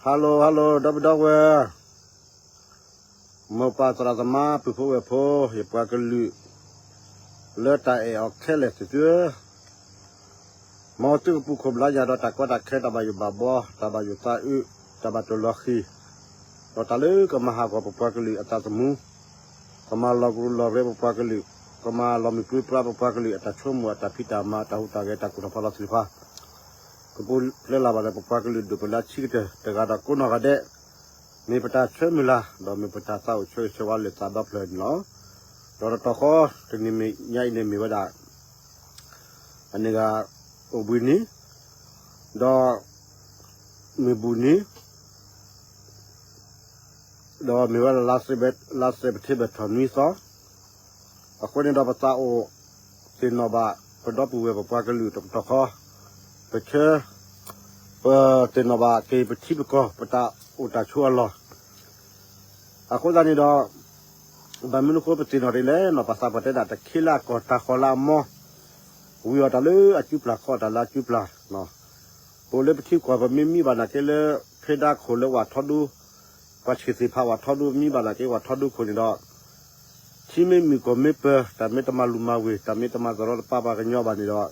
Hello hello ဒီပုၢ်ဒီဝဲၢ်, မိၢ်ပၢ်သရၣ်သမါ ပုၢ်ဖိဝဲၢ်ဖိ ယပှၤကလုာ် လၢတၢ်အဲၣ်အီၤခဲလၢာ်သ့ၣ်သုဧၢ, မ်သုကပူၤခိၣ်ဘျါယၤဒီးတၢ်ကီတၢ်ခဲ တၢ်ဘၣ်ယိၣ်ဘၣ်ဘှီ တၢ်ဘၣ်ယိၣ်သးအုး တၢ်ဘၣ်တိၢ်လီၤဃံၤ, ဒီးတၢ်လၢကမၤဟးဂီၤပပှၤကလုာ်အသးသမူ, ကမၤလီၤကရူၢ်လီၤရဲပပှၤကလုာ်, ကမၤလီၤမုၢ်ပြံပြါပပှၤကလုာ် အတၢ်ဆိကမိၣ် အတၢ်ဖံးတၢ်မၤ အတၢ်ဟူးတၢ်ဂဲၤ တၢ်ကူၣ်ထီၣ်ဖးလီၤသ့ၣ်တဖၣ်, ကပူၤဖျဲးလၢ်ဘၣ်ဒီးပပှၤကလုာ်ဒိၣ်ပလၢဆံးကတၢၢ် တဂၤဒီးကိးနီၢ်ဂၤဒဲး, မ့ၢ်ပတၢ်ဆၢမုၢ်လၢ် ဒီးမ့ၢ်ပတၢ်သးအိၣ်ဆၢဂ့ၤဆၢဝါလၢသးဒီဖျၢၣ်န့ၣ်လီၤ. ဒီးတတီၤဃီ တနံၤမ့ၢ်ညါအံၤန့ၣ်မ့ၢ်ဝဲဒၣ် အန့ၣ်ဂၤ အိၣ်ဘှံးနံၤ, ဒီး မ့ၢ်ဘူးနံၤ, ဒီးမ့ၢ်ဝဲဒၣ် လါစဲးပထ့ဘၢၣ်ထီၣ်နွံသီ, အဃိန့ၣ်ဒီးပသးအိၣ်သ့ၣ်နီၣ်ဘၣ် ပဒီပုၢ်ဝဲၢ်ပပှၤကလုာ်တကတီၢ်ဃီ, ပဆၢ ပသ့ၣ်နီၣ်ဘၣ်က့ၤပထံပကီၢ် ပတၢ်အိၣ်တၢ်ဆိးအလီၢ်, အဃိသတးန့ၣ်ဒီး ဘၣ်မနုၤအဃိပသ့ၣ်နီၣ်ဒ်လဲၣ်န့ၣ် ပှၤသးပှၢ်တဲဒၣ် တခ့လၢအကီၢ် တၢ်ဃီၤလၢအမီ, ဝံၤအီၤတၢ်လၢအစုပျၢ် ခီအီၤတၢ်လၢအစုပျၢ်, ပအိၣ်လၢပထံပကီၢ် ပမ့ၢ်မံဘၣ်နာ်က့လၢ ဖဲဒါခိၣ်လၢဝၣ်ထီဒူ, ပှၤဆံးသ့ၣ်ဖးဝၣ်ထီဒူ မံဘၣ်နာ်က့ဝၣ်ထီဒူခိၣ်န့ၣ်ဒီး ထံမ့ၢ်မုာ်ကီၢ်မ့ၢ်ပၢၤ တၢ်မ့ၢ်တမၤလူၤမၤဝ့ၤ တၢ်မ့ၢ်တမၤသရီတပါပှၤကညီဘၣ်န့ၣ်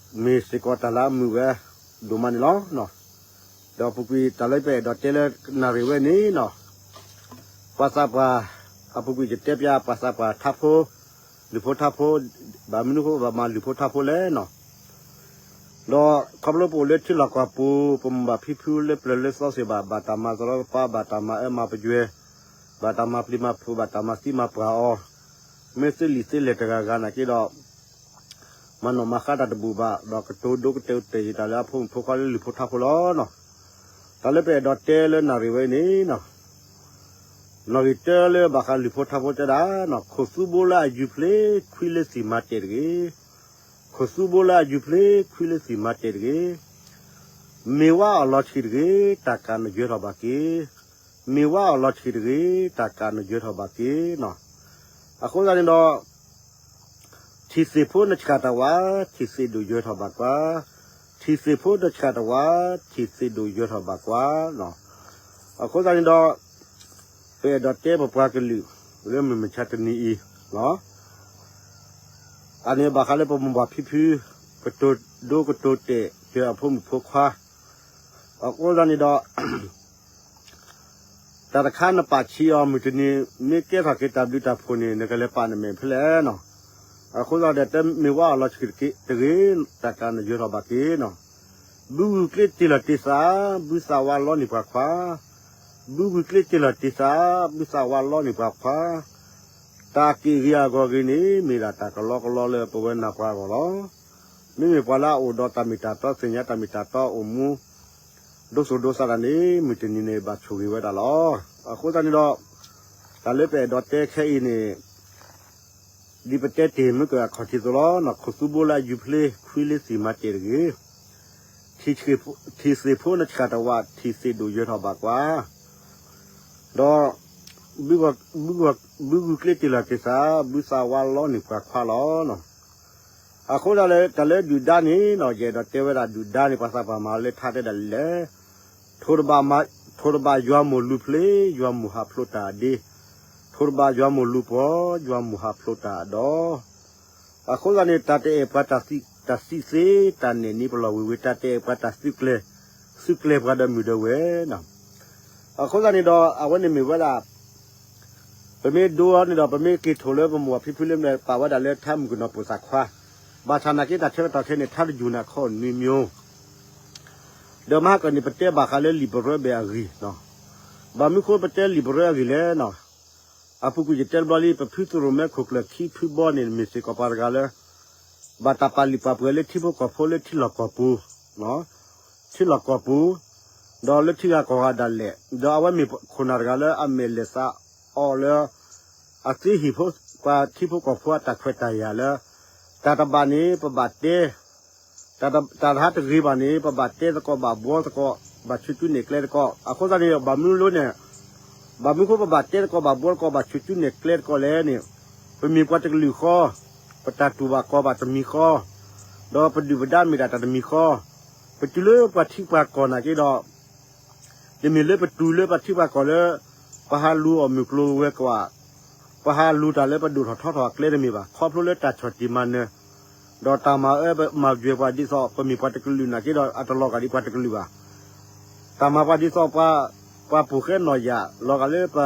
ဒီး မ့ၢ်စ့ၢ်ကီးတၢ်လၢအမုာ်ဝဲဒိၣ်မးန့ၣ်လီၤ. ဒီးအပူၤကွံာ်တၢ်လၢပအဲၣ်ဒိးတဲလၢနၣ်ရံၣ်ဝဲန့ၣ်, ပှၤသးပှၢ်, အပူၤကွံာ်ယတဲပျးပှၤသးပှၢ်ထါဖိ, လုၢ်ဖိထါဖိ, ဘၣ်မနုၤအဃိဘၣ်မၤလုၢ်ဖိထါဖိလဲၣ်န့ၣ်, ဒီးခီဖျိပအိၣ်လၢထံလီၢ်ကီၢ်ပူၤ ပမိၢ်ဘၣ်ဖံဖုလၢပျၢၤလၢသီသ့ၣ်တဖၣ် ဘၣ်တၢ်မၤသရီတပါ ဘၣ်တၢ်မၤအၢမၤပယွဲၢ်, ဘၣ်တၢ်မၤပျံၤမၤဖုး ဘၣ်တၢ်မၤသံမၤပှၢ်အီၤ, မ့ၢ်သ့လံာ်သ့လဲၢ်တဂၤဂၤနာ်က့ဒီး မၤနီၣ်မၤဃါတၢ်တဘူၣ်ဘၣ် ဒီးကတိၤဒိကတဲာ်တဲာ်ယတၢ်လၢအဖိမုၣ်ဖိခွါလၢလုၢ်ဖိထါဖိလီၤ. တၢ်လၢပအဲၣ်ဒိးတဲလၢနၣ်ရံၣ်ဝဲန့ၣ်, နီၣ်ဂံၢ်တၢလၢဘၣ်ဃးလုၢ်ဖိထါဖိတဲဒၣ်, ခိၣ်သူဘိလၢအယူၤဖျ့ ခွံလၢသံၣ်မၤတဲာ်တဂ့ၤ. ခိၣ်သူဘိလၢအယူၤဖျ့ ခွံလၢသံၣ်မၤတဲာ်တဂ့ၤ. မ့ၢ်ဝါအီၣ်လီၤဆံးတဂ့ၤ တၢ်ကးနယွဲထီၣ်ဘၣ်က့ၤ. မ့ၢ်ဝါအီၣ်လီၤဆံးတဂ့ၤ တၢ်ကးနယွဲထီၣ်ဘၣ်က့ၤ. အဃိသတးန့ၣ်ဒီး ထံၣ်သ့ၣ်ဖိနဆှၣ်တဝး, ထံၣ်သ့ၣ်ဒိၣ်ယွဲထီၣ်ဘၣ်ကွၢ်. ထံၣ်သ့ၣ်ဖိနဆှၣ်တဝး, ထံၣ်သ့ၣ်ဒိၣ်ယွဲထီၣ်ဘၣ်ကွၢ်. အဃိသတးန့ၣ်ဒီး ပအဲၣ်ဒိးတဲပပှၤကလုာ် လၢမုၢ်မဆါတနံၤအံၤ, အန့ၣ်ဘၣ်ဃးလၢပမိၢ်ပၢ်ဖံဖု ကတိၤဒိကတိၤတဲာ်စၢၤအဖိမုၣ်ဖိခွါ, အဃိသတးန့ၣ်ဒီး တၢ်တခါနပာ်ဆံးအီၤ မုၢ်တနံၤ မ့ၢ်ကဲထီၣ်က့ၤတၢ်ဘျုးတၢ်ဖှိၣ်န့ၣ် နကလဲၤပာ်နမဲာ်ဖဲလဲၣ်န့ၣ်. အဃိသတးဒီး တမ့ၢ်ဝါအီၣ်လီၤဆံးတဂ့ၤ တၢ်ကးနယွဲထီၣ်ဘၣ်က့ၤန့ၣ်. ဘုဂုာ်ကျ့တ့ၢ်လီၤတ့ၢ်သး, ဘုသးဝါလီန့ၢ်ပှၤခွါ, ဘုဂုာ်ကျ့တ့ၢ်လီၤတ့ၢ်သး, ဘုသးဝါလီန့ၢ်ပှၤခွါ, တၢ်က့ၢ်ဂ့ၤအဂီၢ်ဂ့ၤန့ၣ် မ့ၢ်ဒၣ်တၢ်ကလီကလီလၢပဝဲနၤပှၤအဂီၢ်လီၤ. မ့မ့ၢ်ပှၤလၢအအိၣ်ဒီးတၢ်မ့ၢ်တၢ်တီ သ့ၣ်ညါတၢ်မ့ၢ်တၢ်တီ အိၣ်မူ ဒိသူၣ်ဒိသးတၢ်န့ၣ် မုၢ်တနံၤန့ၣ် ဘၣ်ဆိၣ်ဂ့ၤဝဲဒၣ်လီၤ. အဃိသတးန့ၣ်ဒီး တၢ်လၢပအဲၣ်ဒိးတဲခဲအံၤန့ၣ် ဒ်ပတဲတ့ၢ်မုၢ်ကအခီၣ်ထံးသိးလီၤ. ခိၣ်သူဘိလၢအယူၤဖျ့ ခွံလၢသံၣ်မၤတဲာ်တဂ့ၤ. ထံၣ်သ့ၣ်ဖိနဆှၣ်တဝး ထံၣ်သ့ၣ်ဒိၣ်ယွဲထီၣ်ဘၣ်ကွၢ်, ဒီး ဘုဂုာ်ကျ့တ့ၢ်လီၤတ့ၢ်သး ဘုသးဝါလီန့ၢ်ပှၤခွါလီၤ. အဃိဒၣ်လဲာ် တၢ်လၢဒုၣ်ဒါန့ၣ် ယအဲၣ်ဒိးတဲဝဲဒၣ်ဒုၣ်ဒါန့ၣ် ပှၤသးပှၢ်မၤလၢထါတဲဒၣ်လဲာ် ထိၣ်တဘၣ်ယွၤမိၢ်လူၤဖျ့ ယွၤမိၢ်ဟးဖျိးတၢ်ဒ့, ထိၣ်တဘၣ်ယွၤမိၢ်လူၤပှီၤ ယွၤမိၢ်ဟးဖျိးတၢ်ဒီး အဃိသတးန့ၣ် တၢ်တအဲၣ်ပှၤတၢ်သံသ့ တၢ်နဲၣ်နံပလီၢ်ဝ့ၤဝ့ၤ တၢ်တအဲၣ်ပှၤတၢ်သုးကျဲၤ သုးကျဲၤပှၤဒီးမုၢ်ဒီးဝဲန့ၣ်. အဃိသတးန့ၣ်ဒီး အဝဲန့ၣ်မ့ၢ်ဝဲဒၣ် ပမ့ၢ်ဒိအီၤန့ၣ်ဒီး ပမ့ၢ်က့ၤထိၣ်လၢပမိၢ်ပၢ်ဖံဖုလၢမ့ၢ်ပာ်ဝဲဒၣ်လၢထါမုၣ်ကနီၤပိာ်သးခွါ, ဘၣ်ဆၣ်နာ်က့တၢ်ဆၢကတီၢ်ခဲအံၤန့ၣ် ထါတယူၢ်န့ၣ်အခီၣ်နွံမၠိ ဒီးမဟါကီၢ်န့ၣ် ပတဲဘၣ်ဃးလၢလံာ်ပရၢဘၣ်အဂ့ၢ်, ဘၣ်မနုၤဃိပတဲလံာ်ပရၢအဂ့ၢ်လဲၣ်န့ၣ်, အပူၤကွံာ်ယတဲတဘျီလံ ပဖုသရိၣ်မဲခိၣ်ကျၢၢ်ခံဖုဘီန့ၣ် မ့ၢ်စ့ၢ်ကီးပှၤတဂၤလၢ ဘၣ်တၢ်ပာ်လုၢ်ပာ်ပှ့ၤလၢထံဖိကီၢ်ဖိလၢထံလီၢ်ကီၢ်ပူၤ, ထံလီၢ်ကီၢ်ပူၤ, ဒီးလၢထံဂၤကီၢ်ဂၤဒၣ်လဲာ်, ဒီးအဝဲမ့ၢ်ခိၣ်နၢ်တဂၤလၢအမဲာ်လဲၤသးအီၤလၢ အသ့ဟ့ၣ်ပှၤထံဖိကီၢ်ဖိအတၢ်ခွဲးတၢ်ယာ်လၢ တၢ်တဘၣ်န့ၣ် ပဘၣ်တဲ တၢ်တဟးတဂ့ၤဘၣ်န့ၣ် ပဘၣ်တဲသကိးဘၣ်ဘှီသကိး ဘၣ်ဆူၣ်ကၠူနဲၣ်ကျဲသကိး, အဃိသတးန့ၣ် ဘၣ်မနုၤလဲၣ်န့ၣ်, ဘၣ်မနုၤဃိပဘၣ်တဲသကိးဘၣ်ဘှီသကိး ဘၣ်ဆူၣ်ကၠူနဲၣ်ကျဲသကိးလဲၣ်န့ၣ်, ပမ့ၢ်ပှၤတကလုာ်ဃီ, ပတၢ်တူၢ်ဘၣ်ကီဘၣ်တမံၤဃီ, ဒီးပဒုၣ်ပဒါမ့ၢ်ဒၣ်တၢ်တမံၤဃီ, ပတုၤလၢပှၤထံပှၤကီၢ်နာ်က့ဒီး တမ့ၢ်လၢပတူၢ်လၢပထံပှၤကီၢ်လၢ ပဟးလူၤအီၣ်မုၢ်ကျိၤဝဲၤကွာ်, ပဟးလူၤတၢ်လၢပဒိၣ်ထီၣ်ထီထီၣ်အကျဲတမ့ၢ်ဘၣ်. ခီဖျိလၢတၢ်ဆီၣ်တံၢ်မၤနၢၤ, ဒီးတၢ်မၤအၢမၤကွံာ်ပှၤဒ်သိး ပမ့ၢ်ပှၤတကလုာ်နာ်က့ဒီး အတလီၤဂာ်ဒ်ပှၤတကလုာ်ဘၣ်. တၢ်မၤပှၤဒ်သိး ပှၤပိာ်ဃဲနီၣ်ယၣ် လီၤဂာ်လၢပ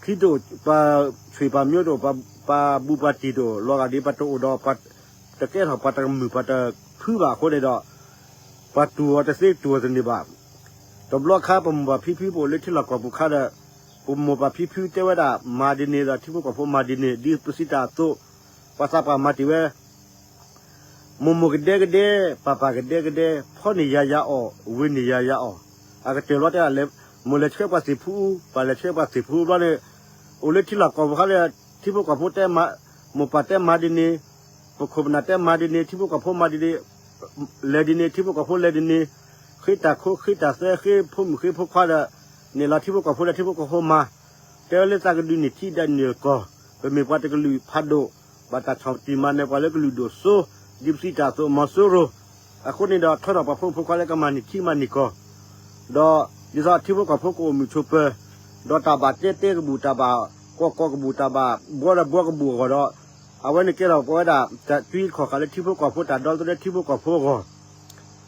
ခံတိာ် ပှၤဆွေပှၤမျိုးတိာ် ပှၤဘူးပှၤတံၢ်တိာ် လီၤဂာ်ဒ်ပှၤတအိၣ်ဒီး ပှၤတကဲထီၣ်ပှၤတမုာ်ပှၤတဖုဘၣ်အဃိန့ၣ်ဒီး ပှၤတူၢ်အီၤတသ့တူၢ်အီၤတန့ၢ်ဘၣ်. တဘျီခါပမိၢ်ပၢ်ဖံဖုပအိၣ်လၢထံလီၢ်ကီၢ်ပူၤခါဒီး ပမိၢ်ပၢ်ဖံဖုတဲဝဲဒၣ် မၤဒ်န့ၣ်ဒီး ထံဖိကီၢ်ဖိမၤဒ်န့ၣ် ဒ်ပစံးတၢ်အသိး ပှၤသးပှၢ်မၤတ့ၢ်ဝဲ မိၢ်မိၢ်ကဒဲကဒဲ, ပၢ်ပၢ်ကဒဲကဒဲ, ဖီန့ၢ်ယၤယၤအီၣ်, ဝ့ၤန့ၢ်ယၤယၤအီၣ်, အကတၢၢ်လီၤတဲဒၣ်လဲၣ်, မိၢ်လဲၤဆှၢပှၤသ့ၣ်ဖူ, ပၢ်လဲၤဆှၢပှၤသ့ၣ်ဖူဘျီန့ၣ်, အိၣ်လၢထံလီၢ်ကီၢ်ပူၤခါလၢ ထံဖိကီၢ်ဖိတဲ, မိၢ်ပၢ်တဲမၤဒ်န့ၣ်, ပခိၣ်ပနၢ်တဲမၤဒ်န့ၣ်, ထံဖိကီၢ်ဖိမၤဒ်န့ၣ်, လဲၤဒ်န့ၣ်, ထံဖိကီၢ်ဖိလဲၤဒ်န့ၣ်, ဃ့တၢ်ခိဃ့တၢ်သွဲဃ့ဖိမုၣ်ဃ့ဖိခွါဒီး, န့ၣ်လီၤထံဖိကီၢ်ဖိဒီးထံဖိကီၢ်ဖိမၤ တဲဝဲလၢသးကဒုးန့ၢ်ထံဒၣ်န့ၢ်ကီၢ်, ပမ့ၢ်ပှၤတကလုာ်ဖးဒိၣ်, ဘၣ်တၢ်ဆီၣ်တံၢ်မၤနၢၤပှၤလၢကလုာ်ဒိၣ်စိ, ဒ်ပစံးတၢ်အသိး မီၤစိရိၤ, အဃိန့ၣ်ဒီး ထၢထီၣ်ပှၤဖိမုၣ်ဖိခွါလၢကမၤန့ၢ်ထံမၤန့ၢ်ကီၢ်, ဒီးဒ်သိးထံဖိကီၢ်ဖိကအိၣ်မုာ်ဆိးပၢၤ, ဒီးတၢ်ဘၣ်တဲတဲကဘူၣ် တၢ်ဘၣ်ကွီၢ်ကွီၢ်ကဘူၣ် တၢ်ဘၣ်ဘှီဒီးဘှီကဘူၣ်အဂီၢ်ဒီး, အဝဲန့ၣ်ကဲထီၣ်ပဝဲဒၣ် တၢ်တွံတခီၣ်ဃာ်လၢထံဖိကီၢ်ဖိ တၢ်ဒီသဒၢထံဖိကီၢ်ဖိအဂီၢ်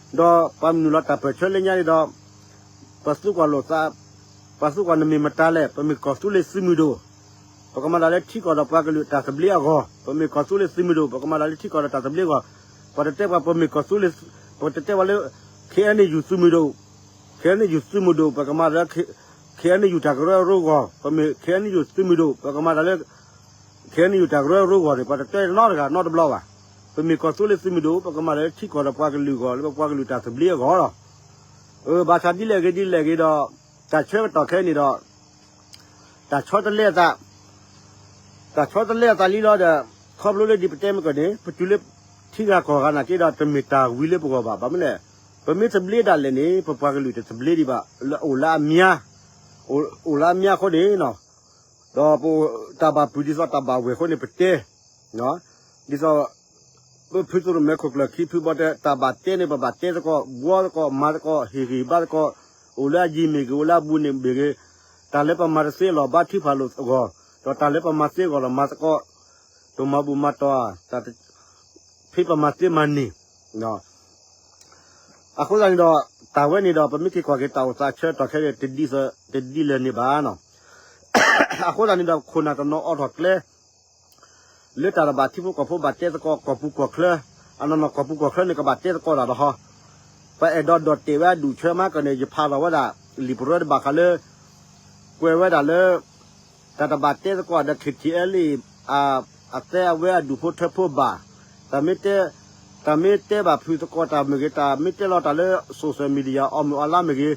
ဒီးပှၤမနုၤလီၤတၢ်ပၢၢ်ဆၢလၢညါန့ၣ်ဒီး, ပသူကွၢ်လိာ်သး, ပှၤသူကွၢ်နမ့ၢ်မတၤလဲၣ်, ပမ့ၢ်ကီၢ်သူလ့ၤသုးမုၢ်ဒိၣ်, ပကမၤတၢ်လၢထံကီၢ်ဒီးပှၤကလုာ်တၢ်သဘျ့အဂီၢ်, ပမ့ၢ်ကီၢ်သူလ့ၤသုးမုၢ်ဒိၣ် ပကမၤတၢ်လၢထံကီၢ်ဒီးတၢ်သဘျ့အဂီၢ်, ပှၤတတဲပှၤပမ့ၢ်ကီၢ်သူလ့ၤ, ပတတဲပှၤလၢ ခ့ၣ်အဲၣ်ယူၣ် သုးမုၢ်ဒိၣ်, ခ့ၣ်အဲၣ်ယူၣ် သုးမုၢ်ဒိၣ် ပကမၤတၢ်လၢ ခ့ၣ်အဲၣ်ယူၣ် တၢ်ကရၢကရိအဂီၢ်, ပမ့ၢ် ခ့ၣ်အဲၣ်ယူၣ် သုးမုၢ်ဒိၣ် ပကမၤတၢ်လၢ ခ့ၣ်အဲၣ်ယူၣ် တၢ်ကရၢကရိအဂီၢ်န့ၣ် ပှၤတတဲနီတဂၤနီတဘျီဘၣ်. ပမ့ၢ်ကီၢ်သူလ့ၤသုးမုၢ်ဒိၣ် ပကမၤတၢ်လၢထံကီၢ်ဒီးပှၤကလုာ်အဂီၢ် လၢပပှၤကလုာ်တၢ်သဘျ့အဂီၢ်လီၤ. ဘၣ်ဆၣ်ဒ်လဲၣ်ဂ့ၤဒ်လဲၣ်ဂ့ၤဒီး, တၢ်ဆၢကတီၢ်ခဲအံၤန့ၣ်ဒီး, တၢ်ဆီတလဲအသး, တၢ်ဆီတလဲအသးလံလီၤဒီး, ခီဖျိလၢဒ်ပတဲမ့ၢ်ကီၢ်န့ၣ် ပတုၤလၢထံဂၤကီၢ်ဂၤနာ်က့ဒီး တမ့ၢ်တၢ်ဝံၤလၢပဂီၢ်ဘၣ်. ဘၣ်မနုၤလဲၣ်, ပမ့ၢ်သဘျ့ဒၣ်လဲာ်န့ၣ် ပပှၤကလုာ်တသဘျ့ဒံးဘၣ်, လၢအိၣ်လၢအမါ, အိၣ်လၢအမါအဃိန့ၣ် ဒီးပတၢ်ဘၣ်ပုၢ်ဒ်သိးတၢ်ဘၣ်ဝဲၢ်အဃိန့ၣ် ပတဲ, ဒ်သိး ဖုသုးရိၣ်မဲခိၣ်ကျၢၢ်ခံဖုဘီတဲ တၢ်ဘၣ်တဲန့ၣ် ပဘၣ်တဲသကိး ဘှီသကိး မၤသကိး ဟ့ၣ်ဂံၢ်ဘါသကိး, အိၣ်လၢအယံၤမ့ၢ်ဂ့ၤ အိၣ်လၢအဘူးန့ၣ်မ့ၢ်ဂ့ၤ, တၢ်လၢပမၤတသ့အလီၢ်ဘၣ်ထံဖးလိာ်အဂီၢ်, ဒီးတၢ်လၢပမၤသ့အဂီၢ်ဒီးမၤသကိး, ပမၤဘူၣ်မၤတီၢ်ဧါ, ဖဲပမၤသ့မၤန့ၢ် အဃိသတးန့ၣ်ဒီး တၢ်ဝဲန့ၣ်ဒီး ပမ့ၢ်က့ၤကွၢ်က့ၤတၢ်အိၣ်သးဆၢကတီၢ်ခဲအံၤ တဒ်သိး တဒ်လဲၣ်န့ၣ်ဘၣ်နီၤ. အဃိသတးန့ၣ်ဒီး ခိၣ်နၢ်တနီၤအိးထီၣ်ကျဲ လၢတၢ်တဘၣ်ထံဖိကီၢ်ဖိဘၣ်တဲသကိးကီၢ်ပူၤကီၢ်ချၢ, အနီၢ်နီၢ်ကီၢ်ပူၤကီၢ်ချၢန့ၣ် ကဘၣ်တဲသကိးတၢ်ဒီးဟီ, ပအဲၣ်ဒိးဒိးတဲာ်ဝဲအဒူၣ်ဆၢမးကီၢ်န့ၣ် ယဖးလီၤဝဲဒၣ် လံာ်ပရၢတဘၣ်ဃးလၢ ကွဲးဝဲဒၣ်လၢ တၢ်တဘၣ်တဲသကိးဒီး ခ့ၣ်ထံၣ်အဲလ့ၣ် အသဲအဝဲအဒူၣ်ဖိထၢဖိဘၣ်, တၢ်မ့ၢ်တဲ တၢ်မ့ၢ်တဲဘၣ်ဖုးသကိးတၢ်မ့ၢ်ဂ့ၤ, တၢ်မ့ၢ်တဲလီၤတၢ်လၢ social media အီၣ်မုာ်အီလါမ့ၢ်ဂ့ၤ,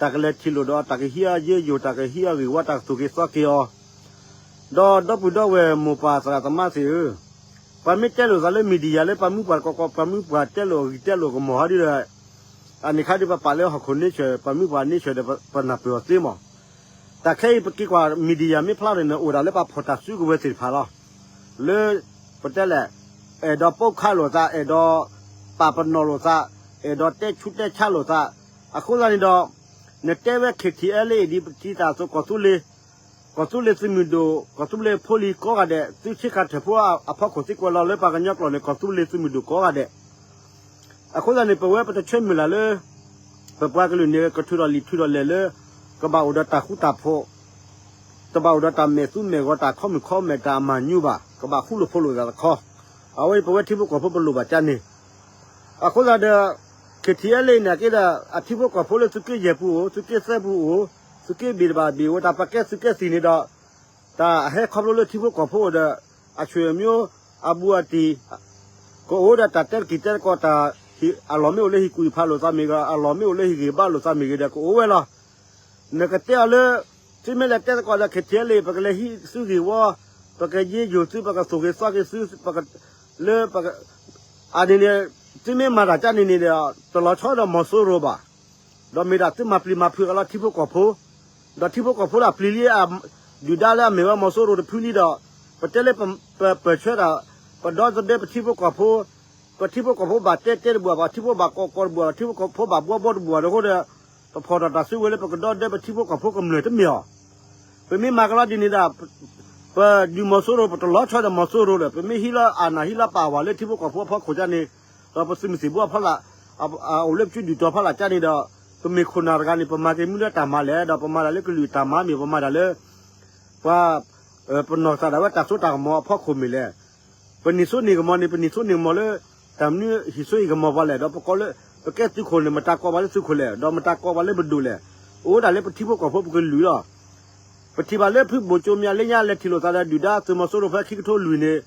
တၢ်ကလဲၤထံၣ်လိာ်ဒီး တၢ်ကဟံးအယ့ယိာ် တၢ်ကဟံးအဂ့ၢ်ဝီ တၢ်ကသူၣ်က့ၤသီက့ၤအီၤ, ဒီးဒီပုၢ်ဒီဝဲၢ်မိၢ်ပၢ်သရၣ်သမါသ့ၣ်ဧၢ, ပှၤမ့ၢ်တဲလိာ်သးလၢ media လၢပှၤမုၣ်ပှၢ်တကီၢ်ကီၢ် ပှၤမုၣ်ပှၢ်တဲလိာ်အဂ့ၢ်တဲလိာ်ကမီၤဟီဒ်ဒီး အန့ၣ်ခါဒ်ပပာ်လၢဟီၣ်ခိၣ် nature ပှၤမုၣ်ပှၢ် nature ဒီးပနၢ်ပၢၢ်အီၤသ့မီၤ. တၢ်ခဲအံၤပက့ၤကွၢ် media မ့ၢ်ဖျါထီၣ်န့ၣ် အိၣ်ဒၣ်လၢပှၤဖီၣ်တၢ်စုကဝဲၤသ့ၣ်တဖၣ်လီၤ. လၢ ပတဲလဲၣ် အဲၣ်ဒိးပိာ်ခးလိာ်သး အဲၣ်ဒိးပာ်ပနီၣ်လိာ်သး အဲၣ်ဒိးတဲဆူးတဲဆါလိာ်သး, အဃိသတးန့ၣ်ဒီး နတဲဝဲ ခ့ၣ်ထံၣ်အဲလ့ၣ် ဒ်ပစံးတၢ်အသိး ကီၢ်သူလ့ၤ ကီၢ်သူလ့ၤသုးမုၢ်ဒိၣ် ကီၢ်သူလ့ၤဖိလံၤကိးဂၤဒဲး သုဆ့ကၤထၢၣ်ဖိအဖီခိၣ်သံကွဲးလီၤလၢပှၤကညီကျိာ်န့ၣ် ကီၢ်သူလ့ၤသုးမုၢ်ဒိၣ်ကိးဂၤဒဲး, အဃိသတးန့ၣ် ပဝဲပတဆၢမုၢ်လၢ်လၢ ပပှၤကလုာ်န့ၣ် ကထုးထီၣ်လံာ်ထုးထီၣ်လဲၢ်လၢ ကဘၣ်အိၣ်ဒီးတၢ်ဃူတၢ်ဖိး, တဘၣ်အိၣ်ဒီးတၢ်မဲာ်သူမဲာ်ဂီၤ တၢ်ခီမုၢ်ခီမဲာ် တၢ်အမၤညူဘၣ်, ကဘၣ်ဃူလိာ်ဖိးလိာ်သးတခီ, အဝဲအံၤပဝဲထံဖိကီၢ်ဖိပလိၣ်ဘၣ်ကန့ၣ် အဃိသတးဒီး ခ့ၣ်ထံၣ်အဲလ့ၣ်န့ၣ်က့ဒီး အထံဖိကီၢ်ဖိလၢသုးက့ယဲၢ်ပူၤအိၣ် သုးက့သၢပူၤအိၣ် သုးက့ဘ့ၣ်တဘၣ်ဘ့ၣ်အိၣ် တၢ်ပကဲသုးကဲသံၣ်န့ၣ်ဒီး တၢ်အဟဲခီဖျိလၢထံဖိကီၢ်ဖိအိၣ်ဒီး အဆွေမျိုး အဘူးအတံၢ် ကအိၣ်ဒီးတၢ်တဲတကံၢ်တဲတကီၢ် တၢ်အလီၢ်မ့ၢ်အိၣ်လၢဟံၣ်ကူၣ်ဟံၣ်ဖးလိာ်သးမ့ၢ်ဂ့ၤ အလီၢ်မ့ၢ်အိၣ်လၢဟံၣ်ဂ့ၤဘါလိာ်သးမ့ၢ်ဂ့ၤဒီး ကအိၣ်ဝဲလီၤ. နကတဲအီၤလၢ သုမ့ၢ်လဲၤတဲသကိးဒီး ခ့ၣ်ထံၣ်အဲလ့ၣ် ပကလဲၤဟံးသုဂ့ၢ်ဝီ ပကယ့ယိာ်သု ပကသူၣ်ဂ့ၤသီက့ၤသု လၢ အန့ၣ်န့ၣ် သုမ့ၢ်မၤတၢ်ကန့ၣ်န့ၣ်ဒီး တလီၤဆီဒီးမီၤစိရိၤဘၣ်. ဒီးမ့ၢ်ဒၣ်သုမၤပျံၤမၤဖုးအီၤလၢထံဖိကီၢ်ဖိ, ဒီးထံဖိကီၢ်ဖိဒၣ်ပျံၤလံ ဒုၣ်ဒါလၢအမ့ၢ်ဝဲမီၤစိရိၤတဖုလံဒီး ပတဲလၢပပၢၢ်ဆၢတၢ် ပဒီသဒၢပထံဖိကီၢ်ဖိ, ပထံဖိကီၢ်ဖိဘၣ်တဲတဲတဘူၣ်ဘၣ်, ပထံဖိဘၣ်ကိးကီးတဘူၣ်ဘၣ်, ထံဖိကီၢ်ဖိဘၣ်ဘှီဘှီတဘူၣ်ဘၣ်အဃိဒီး ပဖီၣ်ထီၣ်တၢ်စုကဝဲၤလၢပကဒီဒၢပထံဖိကီၢ်ဖိကမျၢၢ်တမ့ၢ်အီၤ. ပမ့ၢ်မၤကလီဒ်န့ၣ်ဒီး ပဒုးမီၤစိရိၤ ပတလီၤဆီဒီးမီၤစိရိၤဒီး ပမ့ၢ်ဟံးလၢအနၢ်ဟံးလၢပၢ်ဝၤလၢ ထံဖိကီၢ်ဖိအဖီခိၣ်ကန့ၣ်, ဒီးပသုးမုၢ်သံၣ်ဘိအဖီလာ်, အိၣ်လၢပစုဒုၣ်တီၤဖီလာ်ကန့ၣ်ဒီး ပမ့ၢ်ခိၣ်နၢ်တဂၤန့ၣ် ပမၤက့ၤမနုၤလၢတၢ်မၤလဲၣ်, ဒီးပမၤတၢ်လၢကလုာ်တၢ်မၤမ့ၢ် ပမၤတၢ်လၢ ပှၤ ပနီၢ်ကစၢ်ဒၣ်ဝဲတၢ်စိတၢ်ကမီၤအဖီခိၣ်မ့ၢ်လဲၣ်. ပနံၣ်စိန့ၢ်ကမီၤန့ၣ် ပနံၣ်စိန့ၢ်ကမီၤလၢ တၢ်မနုၤဟံၣ်စိဟံၣ်ကမီၤပှၤလဲၣ်, ဒီးပကိးလၢ ပကဲသုးခိၣ်န့ၣ် မတၤကိးပှၤလၢသုးခိၣ်လဲၣ်, ဒီးမတၤကိးပှၤလၢပဒိၣ်လဲၣ်. အိၣ်ဒၣ်လၢပထံဖိကီၢ်ဖိပကလုာ်လီၤ. ပထံၣ်ဘၣ်လၢဖုဘိၣ်ကၠိမၠးလၢညါလဲၤထံၣ်လိာ်သးဒီးဒုၣ်ဒါသုးမီၤစိရိၤဖဲခံကထိလွံၢ်န့ၣ်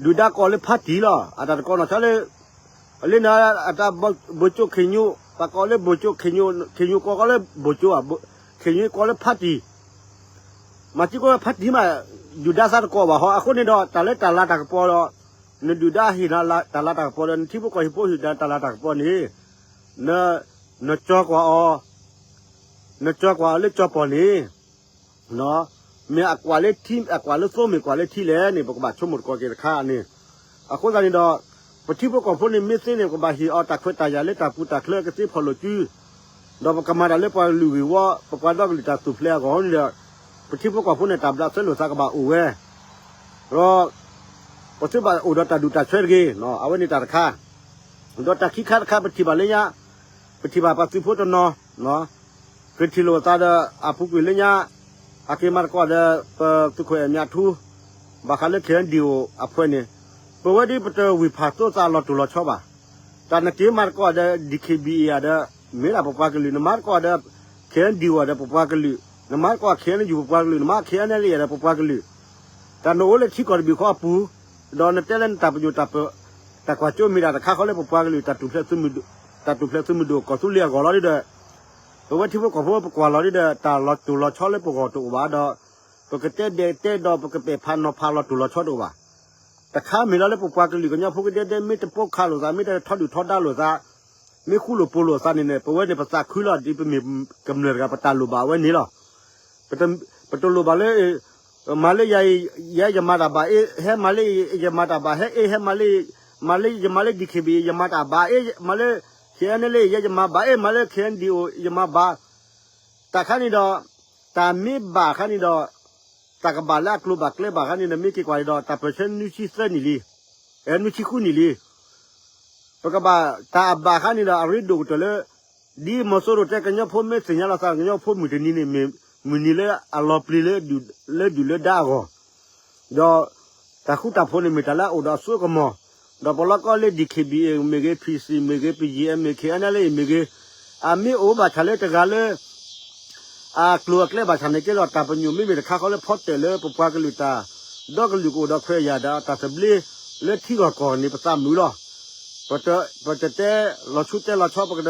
ဒုၣ်ဒါကိးလၢဖါတံၢ်လီၤ. အတၢ်တကိးနီၢ်ဆါလၢ လၢန့ၣ် အတၢ်ဘိၣ်ကၠိခ့ၣ်ညိၣ် ပကိးလၢဘိၣ်ကၠိခ့ၣ်ညိၣ် ခ့ၣ်ညိၣ်ကိးကီးလၢဘိၣ်ကၠိ ခ့ၣ်ညိၣ်ကိးလၢဖါတံၢ် မၤစံကိးဖါတံၢ်မး ဒုၣ်ဒါသးတကိးဘၣ်ဟီ. အဃိန့ၣ်ဒီး တၢ်လၢတၢ်လၤတၢ်ကပီၤဒီး နဒုၣ်ဒါဟ့ၣ်နၤတၢ်လၤတၢ်ကပီၤဒီး နထံဖိကီၢ်ဖိဟ့ၣ်နၤတၢ်လၤတၢ်ကပီၤန့ၣ် နကၠီၤကွၢ်အီၤ နကၠီၤကွၢ်အီၤလၢကၠီၤပီၢ်န့ၣ် မ့ၢ်အကွၢ်လၢထံ အကွၢ်လၢသိ မ့ၢ်ကွၢ်လၢထံလဲၣ်န့ၣ် ပကဘၣ်ဆိကမိၣ်တကီၢ်က့ၤတခါန့ၣ်. အဃိသတးန့ၣ်ဒီး ပထံဖိကီၢ်ဖိန့ၣ်မ့ၢ်သ့န့ၣ် ပကဘၣ်ဟ့ၣ်အီၤတၢ်ခွဲးတၢ်ယာ်လၢတၢ်ပူၤတၢ်ချၢကသ့ဖီၣ်လိာ်စု ဒီးပကမၤတၢ်လၢပှၤကလုာ်ဂ့ၢ်ဝီ ပပှၤဒီကလုာ်တၢ်သူၣ်ဖျဲးအဂီၢ်န့ၣ်ဒီး ပထံဖိကီၢ်ဖိန့ၣ် တၢ်ဘျးဆၢလိာ်သးကဘၣ်အိၣ်ဝဲ ဒီး ပသုဘၣ်အိၣ်ဒီးတၢ်ဒူၣ်တၢ်ဆၢတဂ့ၤ အဝဲန့ၣ်တၢ်တခါ ဒီးတၢ်ခံခါတခါ ပထံၣ်ဘၣ်လၢညါ ပထံၣ်ဘၣ်ပှၤသုးဖိတနီၤ ကထံၣ်လိာ်သးဒီးအပူၤကွံာ်လၢညါ အက့ၤမၤသကိးဒီး ပသုးခိၣ်အဲၣ်မၠးထူ ဘၣ်ဃးလၢ ခဲအံၤဒီးအိၣ် အဖှဲးန့ၣ် ပဝဲဒ်ပတဝံၢ်ဖးသိသးလီၤတိၢ်လီၤဆီဘၣ်. တၢ်နက့ၤမၤသကိးဒီး DKBA ဒီး မ့ၢ်ဒၣ်ပပှၤကလုာ် နမၤသကိးဒီး ခဲအံၤဒီးအိၣ်ဒီးပပှၤကလုာ် နမၤသကိး ခဲအံၤယူၢ် ပပှၤကလုာ် နမၤ ခဲအံၤဒီးပပှၤကလုာ် တၢ်နအိၣ်လၢထံကီၢ်တဘ့ၣ်ဃီအပူၤ ဒီးနတဲလၢနတၢ်ပညိၣ် တၢ်ကွၢ်စိမ့ၢ်ဒၣ်တခါဃီလၢပပှၤကလုာ် တၢ်ထူၣ်ဖျဲးသုးမုၢ်ဒိၣ် ကီၢ်သူလ့ၤအဂီၢ်လီၤဒီး ပဝဲထံဖိကီၢ်ဖိပကွၢ်လီၤဒီး တၢ်လီၤတိၢ်လီၤဆီလၢပဂီၢ်တအိၣ်ဘၣ်ဒီး ပကတဲဒဲးတဲဒီး ပကပဲာ်ဖးနီၤဖးလီၤတိၢ်လီၤဆီတအိၣ်ဘၣ်. တခါမ့ၢ်လီၤလၢပပှၤကလုာ်ကညီဖိကဒဲဒဲ မ့ၢ်တပိာ်ခါလိာ်သး မ့ၢ်တထီဒုၣ်ထီဒါလိာ်သး မ့ၢ်ဃူလိာ်ဖိးလိာ်သးန့ၣ်န့ၣ် ပဝဲန့ၣ်ပသးခုလီၤ ဒ်ပမ့ၢ်ကမျၢၢ်တဂၤ ပတၢ်လိၣ်ဘၣ်ဝဲန့ၣ်လီၤ. ပတလိၣ်ဘၣ်လၢ မၤလၢယၤအံၤ ယဲယမၤတၢ်ဘၣ်အ့ၣ် ဟဲမၤလၢယမၤတၢ်ဘၣ် ဟဲအ့ၣ် ဟဲမၤလၢ မၤလၢယမၤလၢ DKBA ယမၤတၢ်ဘၣ်အ့ၣ် မၤလၢ ခဲအံၤန့ၣ်လၢ ယဲယမၤဘၣ်အ့ၣ် မၤလၢ ခဲအံၤ ဒီးအိၣ် ယမၤဘၣ် တၢ်ခါန့ၣ်ဒီး တၢ်မ့ၢ်ဘၣ်ခါန့ၣ်ဒီး တၢ်ကဘၣ်လၢအကျိၤဘၣ်ကျဲဘၣ်ခါန့ၣ်ဒီး မ့ၢ်က့ၤကွၢ်န့ၣ်ဒီး တၢ်ပၢၢ်ဆၢနွံဆံသၢနံၣ်လံ, အဲနွံဆံဃုနံၣ်လံ. ပကဘၣ်တၢ်အဘၣ်ခါန့ၣ်ဒီး အရ့ဒိၣ်ကတၢၢ်လၢ ဒ်မီၤစိရိၤတဲ ကညီဖိမ့ၢ်သ့ၣ်ညါလီၤသး ကညီဖိမုၢ်တနံၤန့ၣ် မုၢ်နံၤလၢအလီၤပျံၤလၢ လၢဒုၣ်လၢဒါအဂီၢ် ဒီးတၢ်ဃူတၢ်ဖိးန့ၣ် မ့ၢ်တၢ်လၢအအိၣ်ဒီးအစိအကမီၤ, ဒီးပလီၢ်ကီၢ်လၢ DKBA မ့ၢ်ဂ့ၤ, PC မ့ၢ်ဂ့ၤ, BGF မ့ၢ်ဂ့ၤ, KNLA မ့ၢ်ဂ့ၤ, အမ့ၢ်အိၣ်ဘၣ်ဆၣ်လၢတဂၤလၢ အကျိၤအကျဲဘၣ်ဆၣ်န့ၣ်ကဲဒီး တၢ်ပညိၣ်မ့မ့ၢ်တခါဃီလၢဖီတၢၣ်လၢပပှၤကလုာ်တၢ် ဒီကလုာ်ကအိၣ်ဒီးခွဲးယာ်ဒီးတၢ်သဘျ့လၢထံဂီၢ်ကီၢ်န့ၣ် ပသးမုာ်လီၤ. ပတတဲလီၤဆူတဲလီၤဆီ ပက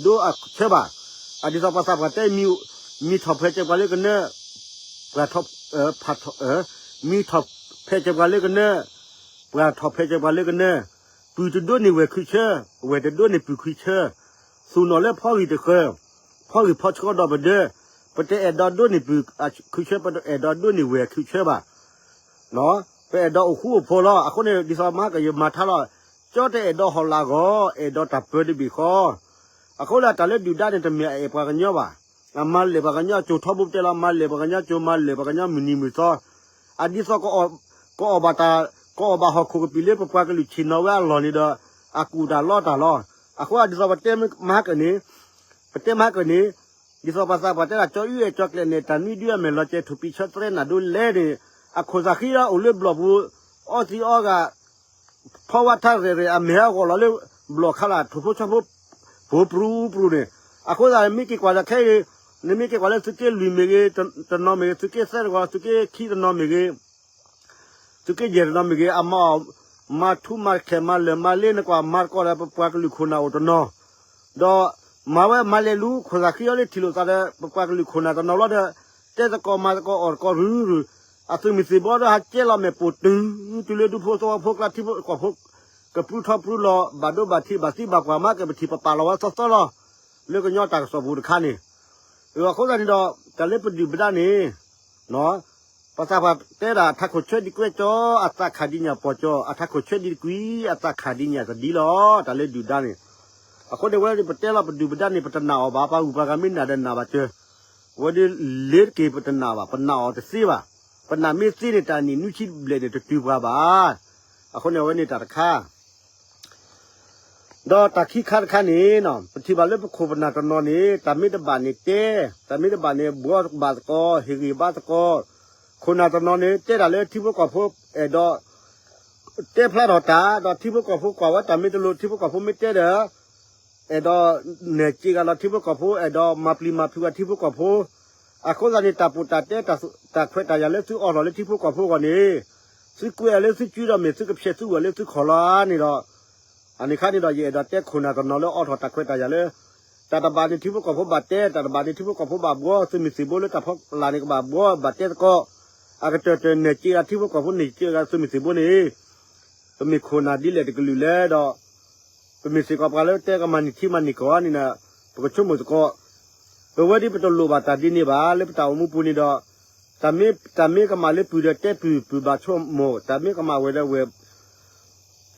ဒိးအဆၢဘၣ်. အဒ်သိးပှၤသးပှၢ်တဲ မံၤထီၣ်ဖဲးကဲပှၤလၢကနၢ ပှၤ ဖးထီၣ် မံၤထီၣ်ဖဲးကဲပှၤလၢကနၢ ပှၤထီၣ်ဖဲးကဲပှၤလၢကနၢ, ပုၢ်တဒိးန့ၢ်ဝဲၢ်ခုၣ်ဆၢ, ဝဲၢ်တဒိးန့ၢ်ပုၢ်ခုၣ်ဆၢ, သူၣ်နီၣ်လၢဖီဂံၢ်တဃၢၤ, ဖီဂံၢ်ဖီဆှီဒီးပဒၢ, ပတအဲၣ်ဒိးဒိးန့ၢ်ပုၢ်ခုၣ်ဆၢ, ပတအဲၣ်ဒိးဒိးန့ၢ်ဝဲၢ်ခုၣ်ဆၢဘၣ်. ပအဲၣ်ဒိးအိၣ်ဃူအိၣ်ဖိးလီၤ. အဃိန့ၣ် ဒ်သိးမဟါကယမၤထါလီၤ, ကၠီတအဲၣ်ဒိးဟီၣ်လာ်ဂီၤ, အဲၣ်ဒိးတၢ်ပၢတဘ့ၣ်ဃီ. အဃိလၢတၢ်လၢဒုၣ်ဒါန့ၣ် တမ့ၢ်အအဲၣ်ပှၤကညီဘၣ်. အမၤလဲၢ်ပှၤကညီကၠိၤထီဘိပတဲလီၤ, မၤလဲၢ်ပှၤကညီကၠိၤ, မၤလဲၢ်ပှၤကညီမုၢ်နံၤမုၢ်သီ, အဒ်သိး ကအီၣ်ဘၣ်တၢ်, ကအီၣ်ဘၣ်ဟီၣ်ခိၣ်ကပံာ်လၢပပှၤကလုာ်ဆ့ၣ်နီၤဝဲအလီၢ်န့ၣ်ဒီး အကူၣ်တၢ်လီတၢ်လီၤ. အဃိဒ်သိးပတဲမဟါကန့ၣ်, ပတဲမဟါကန့ၣ်, ဒ်သိးပှၤသးပှၢ်တဲဒၣ် ကၠီအုအဲၣ်ကၠီကျဲးန့ၣ် တၢ်နွံဒုအမဲာ်လီၤကဲ ထိၣ်ပံာ်ဆၢသရဲနၢ်ဒိလဲၣ်န့ၣ်, အခိၣ်သးဃံလၢအိၣ်လၢဘျီၣ်ပူၤ, အီသံးအီဂၤ ဖီဝါထါရဲၣ်ရဲၣ် အမဲာ်ဟဲဂီၤလီၤလၢဘျီၣ်ခါလၢ် ထိၣ်ဖိဆီဖိ ပူၤပြူပြူန့ၣ်, အဃိသတး မ့ၢ်က့ၤကွၢ်ဒီးခဲအံၤ, နမ့ၢ်က့ၤကွၢ်လၢသုးက့လွံၢ်မ့ၢ်ဂ့ၤ, တနီၤမ့ၢ်ဂ့ၤ, သုးက့သၢတဂီၤ, သုးက့ခံတနီၤမ့ၢ်ဂ့ၤ, သုးက့ယဲၢ်တနီၤမ့ၢ်ဂ့ၤ, အမၤအီၣ်, မၤထူမၤခဲးမၤလၢာ်မၤလ့ နကွၢ်မၤသကိးဒီး ပပှၤကလုာ်ခိၣ်နၢ်အိၣ်တနီၤ, ဒီးမၤဝဲမၤလဲၤလူၤ ခိၣ်သးဃံအီၤလၢထံၣ်လိာ်သးဒီး ပပှၤကလုာ်ခိၣ်နၢ်တနီၤလီၤဒီး တဲသကိးမၤသကိးအီၣ်သကိးရုၢ်ရုၢ်, အသုးမုၢ်သံၣ်ဘီဒီးဟးကဲလီၤမဲာ်ပိာ်တုၤ တုၤလၢဒူဖိသဝီဖိကျါ ထံဖိကီၢ်ဖိ ကပြုၢ်ထီၣ်ပြုၢ်လီၤ ဘၣ်ဒိဘၣ်ထံးဘၣ်သံဘၣ်ပှၢ်မး ကပထံၣ်ပပာ်လီၤဝဲသီသီလီၤ. လၢကညီတၢ်ကစီၣ်ပူၤတခါန့ၣ်, အဃိသတးန့ၣ်ဒီး တၢ်လၢပဒုၣ်ပဒါန့ၣ် ပသးပှၢ်တဲဒၣ် အထးခိၣ်ဆၢဒ်ကွဲကၠီ အသးခးဒ်ညၣ်ပီၢ်ကၠီ, အထးခိၣ်ဆၢဒ်တကွံ အသးခးဒ်ညၣ်တဒံလီၤ. တၢ်လၢဒုၣ်ဒါန့ၣ်, အဃိန့ၣ် ဝဲဒၣ်ပတဲလီၤပဒုၣ်ပဒါန့ၣ် ပတနာ်အီၤဘၣ်, ပှၤဂုၤပှၤဂၤမ့ၢ်နာ်ဒီးနာ်ဘၣ်စၢၤ, ဝဲဒၣ်လ့ၤတက့ၤပတနာ်ဘၣ်, ပနာ်အီၤတသ့ဘၣ်. ပနာ်မ့ၢ်သ့န့ၣ် တၢ်နံၣ်နွံဆံဘျဲၣ်န့ၣ် တတုၤပှၤဘၣ်. အဃိန့ၣ် အဝဲန့ၣ်တၢ်တခါ ဒီးတၢ်ခံခါတခါန့ၣ် ပထံၣ်ဘၣ်လၢပခိၣ်ပနၢ်တနီၤန့ၣ် တၢ်မ့ၢ်တဘၣ်န့ၣ်တဲ, တၢ်မ့ၢ်တဘၣ်န့ၣ် ဘှီဘၣ်သကိး, ဟ့ၣ်ဂံၢ်ဘါသကိး, ခိၣ်နၢ်တနီၤန့ၣ် တဲတၢ်လၢထံဖိကီၢ်ဖိအဲၣ်ဒိး တဲဖျါထီၣ်တၢ်, ဒီးထံဖိကီၢ်ဖိကွၢ်ဝဲတၢ်မ့ၢ်တလိၤ ထံဖိကီၢ်ဖိမ့ၢ်တဲဒီး အဲၣ်ဒိးနဲၣ်စ့ဂၤလီၤထံဖိကီၢ်ဖိ, အဲၣ်ဒိးမၤပျံၤမၤဖုးဂၤထံဖိကီၢ်ဖိ, အဃိသတးန့ၣ် တၢ်ပူတၢ်တဲ တၢ်ခွဲးတၢ်ယာ်လၢသုအီၣ်ထီၣ်လၢထံဖိကီၢ်ဖိအဂီၢ်န့ၣ် သုကွဲးအီၤလၢသုစုဒီးမ့ၢ်သုကဖျဲးသုဝဲလၢသုခီၣ်လီၤန့ၣ်ဒီး, အန့ၣ်ခါန့ၣ်ဒီး ယအဲၣ်ဒိးတဲခိၣ်နၢ်တနီၤလၢအီၣ်ထီၣ်တၢ်ခွဲးတၢ်ယာ်လၢ တၢ်တဘၣ်န့ၣ်ထံဖိကီၢ်ဖိဘၣ်တဲ, တၢ်တဘၣ်န့ၣ်ထံဖိကီၢ်ဖိဘၣ်ဘှီ, သုးမုၢ်သံၣ်ဘိလၢတၢ်ဖီလာ်န့ၣ်ကဘၣ်ဘှီဘၣ်တဲသကိး, အကတၢၢ်တၢၢ်နဲၣ်စ့ဂၤထံဖိကီၢ်ဖိ နဲၣ်စ့ဂၤသုးမုၢ်သံၣ်ဘိန့ၣ် ပမ့ၢ်ခိၣ်နၢ်ဒ်လဲၣ်တကလုာ်လဲၣ်ဒီး ပမ့ၢ်စ့ၢ်ကီးပှၤလၢတဲကမၤန့ၢ်ထံမၤန့ၢ်ကီၢ်န့ၣ် ပကဆိကမိၣ်သကိး, ပဝဲဒ်ပတလိၣ်ဘၣ်တၢ်ဒ်န့ၣ်ဘၣ် လၢပတၢ်အိၣ်မူပူၤန့ၣ်ဒီး, တၢ်မ့ၢ်ကမၣ်လၢပုၢ်ဒီးတဲပုၢ် ပုၢ်ဘၣ်ဆိကမိၣ်, တၢ်မ့ၢ်ကမၣ်ဝဲဒီးဝဲၢ်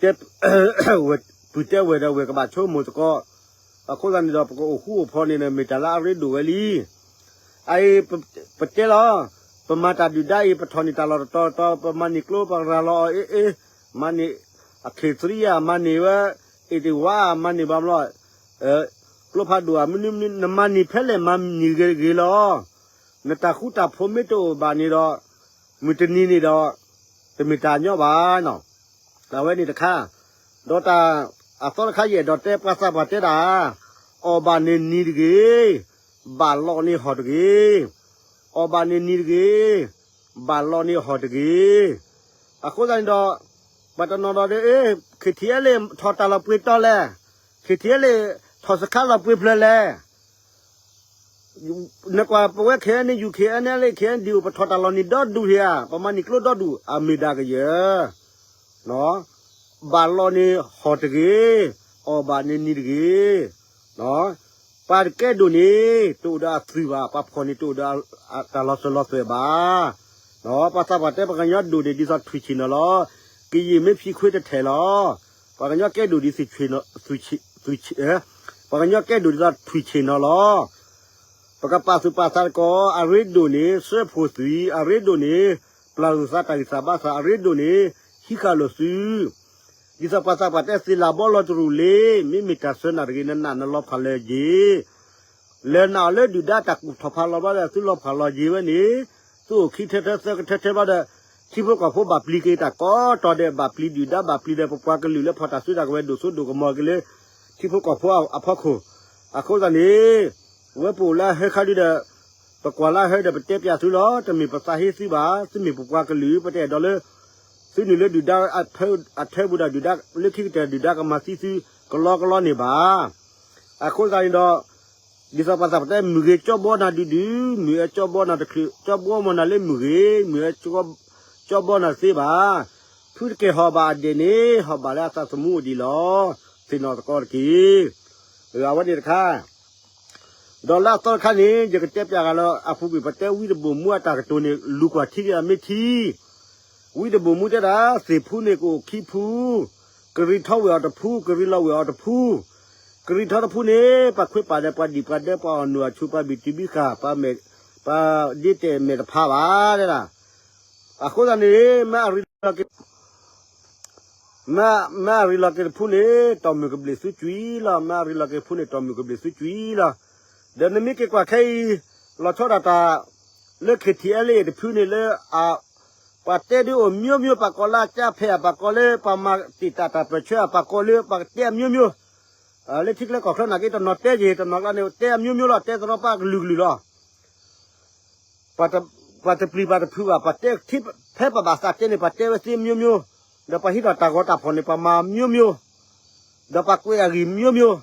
တဲ ပုၢ်တဲဝဲၢ်ဒီးဝဲၢ်ကဘၣ်ဆိကမိၣ်သကိး, အဃိသတးန့ၣ်ဒီး ပကအိၣ်ဃူအိၣ်ဖိးန့ၣ်ဒီး မ့ၢ်တၢ်လၢအရ့ဒိၣ်ဝဲလံ. အအံၤ ပတဲလီၤ, ပမၤတၢ်ဒုၣ်ဒါအံၤ ပထီၣ်န့ၢ်တၢ်လီၢ်တတီၤတီၤ ပမၤန့ၢ်ကျိ ပရၤလီၤအီၤအ့ၣ်အ့ၣ်, မၤန့ၢ်အခ့ၣ်သရံယါ မၤန့ၢ်ဝဲ အ့ၣ်တဝါ မၤန့ၢ်ဘၣ်မလီၤ, ကျိဖးဒိၣ်ဧါ မနုၤမနုၤ နမၤန့ၢ်ဖဲလဲၣ် မၤန့ၢ်ဂ့ၤဂ့ၤလီၤ. နတၢ်ဃူတၢ်ဖိးမ့ၢ်တအိၣ်ဘၣ်န့ၣ်ဒီး မုၢ်တနံၤန့ၣ်ဒီး တမ့ၢ်တၢ်ညီဘၣ်နီၤ. အဝဲန့ၣ်တခါ, ဒီးတၢ်အသီတခါ ယအဲၣ်ဒိးတဲပှၤသးပှၢ်တဲတၢ်, အီၣ်ဘၣ်န့ၣ်နံၤတဂ့ၤ, ဘၣ်လီန့ၣ်ဟီၣ်တဂ့ၤ, အီၣ်ဘၣ်န့ၣ်နံၤတဂ့ၤ, ဘၣ်လီန့ၣ်ဟီၣ်တဂ့ၤ. အဃိသတးန့ၣ်ဒီး ပှၤတနီၤဒီး KTLA ထီၣ်တၢ်လီၤပှ့ၤတီလဲၣ်, KTLA ထီၣ်စခါလီၤပှ့ၤဖျၢၣ်လဲၣ်. နကွၢ်ပဝဲ ခဲအံၤန့ၣ် ယူၤ ခဲအံၤန့ၣ်လၢ ခဲအံၤဒံးအိၣ် ပထီၣ်တၢ်လီၢ်န့ၣ်ဒီဒူၣ်ဧါ, ပမၤန့ၢ်ကျိဒီဒူၣ် အမ့ၢ်ဒၣ်ကယဲၢ် ဘၣ်လီန့ၣ်ဟီၣ်တဂ့ၤ, အီၣ်ဘၣ်န့ၣ်နံၤတဂ့ၤ. ပှၤတကဲဒိၣ်န့ၣ် တအိၣ်ဒီးအသွံၣ်ဘၣ်, ပှၤဖှီၣ်န့ၣ်တအိၣ်ဒီးတၢ်လီၤစၢၤလီၤသွဲၣ်ဘၣ်. ပှၤသးပှၢ်တဲ ပှၤကညီဒိၣ်န့ၣ် ဒ်သိးထွံၣ်ဆ့ၣ်နီၤလီၤ. ကယံာ်မ့ၢ်ဖံးခွ့တထဲၣ်လီၤ. ပှၤကညီကဲဒိၣ်ဒ် ပှၤကညီကဲဒိၣ်ဒ်သိးထွံၣ်ဆ့ၣ်နီၤလီၤ. ပကပာ်သူၣ်ပာ်သးသကိး အရ့ဒိၣ်န့ၣ် စၢဖှိၣ်သွံၣ်, အရ့ဒိၣ်န့ၣ် ပျၢ်သူၣ်သးတၢ်ဂံၢ်စၢ်ဘါစၢ်, အရ့ဒိၣ်န့ၣ် ဟံးဃာ်လိာ်သု. ဒ်သိးပှၤသးပှၢ်တဲ သ့ၣ်လၢ်ဘီလီၤတရူးလ့, မ့မ့ၢ်တၢ်စၢနၢ်တဂ့ၤ နနာ်နလီၤဖးလၢယ့ၤ. လဲၤနာ်အီၤလၢဒုၣ်ဒါတၢ်ကူၣ်ထီၣ်ဖးလီၤဘျီဒီး သုလီၤဖးလီၤယ့ၤဝဲန့ၣ်, သုအိၣ်ခံထၢထၢသၢကထၢထၢဘျီဒီး ထံဖိကီၢ်ဖိဘၣ်ပျံၤက့ၤတၢ်ကိးတီၤဒဲး, ဘၣ်ပျံၤဒုၣ်ဒါ ဘၣ်ပျံၤဒီးပပှၤကလုာ်လၢဖီၣ်တၢ်စုတၢ်ကဝဲၤဒိၣ်စိဒိၣ်ကမီၤက့ၤလၢ ထံဖိကီၢ်ဖိအဖီခိၣ်. အဃိသတးန့ၣ် ဝဲပအိၣ်လၢအဟၢခါဒုဒီး ပကွၢ်လၢအဟၢဒီး ပတဲပျးသုလီၤ. တမ့ၢ်ပသးဟ့သုဘၣ်, သုမ့ၢ်ပပှၤကလုာ် ပတအဲၣ်ဒိးလၢ သုနုာ်လၢဒုၣ်ဒါအထၢပူၤဒီး ဒုၣ်ဒါလၢခံကတၢၢ် ဒုၣ်ဒါကမၤသံသုကလီကလီန့ၣ်ဘၣ်. အဃိသတးန့ၣ်ဒီး ဒ်သိးပှၤသးပှၢ်တဲ မုၢ်ဂ့ၤကၠီဘီနၤဒုဒု, မုၢ်အၢကၠီဘီနၤတချုး, ကၠီဘီမီၤနၤလၢမုၢ်ဂ့ၤ, မုၢ်အၢကၠီဘီနၤသ့ဘၣ်. ဖုတက့ၢ်ဟီၣ်ဘၣ်အဒဲးန့ၣ် ဟီၣ်ဘၣ်လၢအသးသမူအိၣ်ဒံးလီၤ. သ့ၣ်နီၣ်သကိးတက့ၢ်. အဝဲန့ၣ်တခါ ဒီးလၢအသီတခါန့ၣ် ယကတဲပျးဂၤလၢ အပူၤကွံာ် ပတဲဝံတဘိၣ်မူအတၢ်ကတိၤန့ၣ် လူၤကွၢ်ထံက့ၤအမ့ၢ်ထံ. ဝံတဘိၣ်မူတဲဒၣ် သ့ၣ်ဖူန့ၣ်ကအိၣ်ခံဖူ, ကရံထီဝဲၢ်အီၤတဖူ, ကရံလီၤဝဲၢ်အီၤတဖူ. ကရံထီတဖူန့ၣ် ပှၤခွ့ပာ်ဒီးပှၤဒံၣ်ပှၤဒဲ ပှၤအီၣ်နုၢ်အီၣ်ဆူၣ် ပှၤဘံၣ်တံၢ်ဘံၣ်ဃာ် ပှၤမဲာ် ပှၤဒ့တဲာ်မဲာ်တဖးဘၣ်ဒၣ်. အဃိသတးန့ၣ် မ့ၢ်အရံလီၤက့ၤ မ့ၢ်အရံလီၤက့ၤတဖူန့ၣ် တီၢ်မုၢ်ကဘျံးသုကွံာ်လီၤ. မ့ၢ်အရံလီၤက့ၤတဖူန့ၣ် တီၢ်မုၢ်ကဘျံးသုကွံာ်လီၤ. ဒီးနမ့ၢ်က့ၤကွၢ်ခဲအံၤ လီၤဆီဒၣ်တၢ် လၢ KTLA တဖုန့ၣ်လၢ ပှၤတဲဒုးအိၣ်မျိုးမျိုး ပှၤကိးလၢအကၠါဖဲးဧါ, ပှၤကိးလၢပှၤမၤတံာ်တာ်တၢ်ပၢၢ်ဆၢဧါ, ပှၤကိးလၢပှၤတဲအမျိုးမျိုး. လၢထံချၢကီၢ်ချၢနာ်က့ တနီၤတဲယ့ၤ တနီၤကျါန့ၣ် တဲအမျိုးမျိုးလီၤ, တဲသရီပၢ်ကလုာ်ကလုာ်လီၤ. ပှၤတပျံၤပှၤတဖုးဘၣ်, ပှၤတဲထံဖဲပှၤဘၣ်သးတဲန့ၣ် ပှၤတဲဝဲသ့မျိုးမျိုး, ဒီးပှၤဟံးထီၣ်တၢ်ဂီၤတၢ်ဖီၣ်န့ၣ် ပှၤမၤမျိုးမျိုး, ဒီးပှၤကွဲးအဂ့ၢ်မျိုးမျိုး,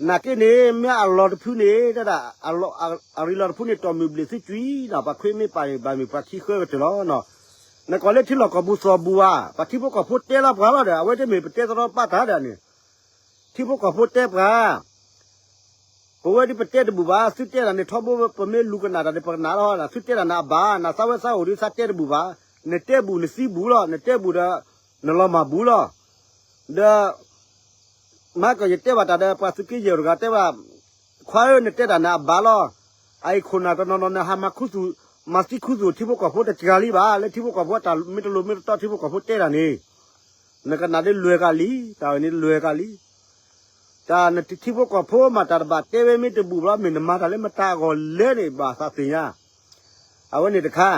နာ်က့န့ၣ် မ့ၢ်အလီၢ်တဖုန့ၣ် တဲဒၣ် အရံလီၤတဖုန့ၣ် တီၢ်မုၢ်ဘျံးသုကွံာ်နီၤ, ပှၤခွ့မ့ၢ်ပာ်န့ၣ် ဘၣ်မုာ်ပှၤခံဃၢကတၢၢ်လီၤ. နကွၢ်လၢထံလီၢ်ကီၢ်ပူၤသီၣ်ဘူၣ်ဧါ, ပှၤထံဖိကီၢ်ဖိတဲလီၤပှၤလီၤဒီး အဝဲတမ့ၢ်ပတဲသရီပၢ်တၢ်ဒီးန့ၣ် ထံဖိကီၢ်ဖိတဲပှၤ, ပဝဲဒ်ပတဲတဘူၣ်ဘၣ်, သုတဲတၢ်န့ၣ်ထီဘိ ပမ့ၢ်လူၤကနၣ်တၢ်န့ၣ် ပကနၣ်လီၤ, သုတဲတၢ်န့ၣ်အဘၣ်, နသးဝဲသးအိၣ်ဒ်သးတဲတဘူၣ်ဘၣ်, နတဲဘူၣ်နသံဘူၣ်လီၤ, နတဲဘူၣ်ဒီး နလီၤမၢ်ဘူၣ်လီၤ. ဒီး မၤကယတဲဘၣ်တၢ်ဒီးပှၤသုးက့ယဲၢ်တဂၤတဲဘၣ်, ခွါဧၢ နတဲတၢ်န့ၣ်အဘၣ်လီၤ. အအံၤခိၣ်နၢ်တနီၤနီၤန့ၣ် ဟးမၤခူသူၣ်, မၤသံခူသူၣ်ထံဖိကီၢ်ဖိတစှၤလံဘၣ်, လၢထံဖိကီၢ်ဖိအတၢ်မ့ၢ်တလိၤမ့ၢ်တတီထံဖိကီၢ်ဖိတဲတၢ်န့ၣ်, နကနၣ်ဒ်လွဲၢ်ကၣ်လံ, တၢ်ဝဲန့ၣ်လွဲၢ်ကၣ်လံ. တၢ်နထံဖိကီၢ်ဖိမၤတၢ်တဘၣ်တဲဝဲမ့ၢ်တဘူၣ်ဘၣ် မ့ၢ်နမၤတၢ်လၢမတၤအဂီၢ်လဲၣ်န့ၣ် ဘၣ်သးသ့ၣ်ညါ. အဝဲန့ၣ်တခါ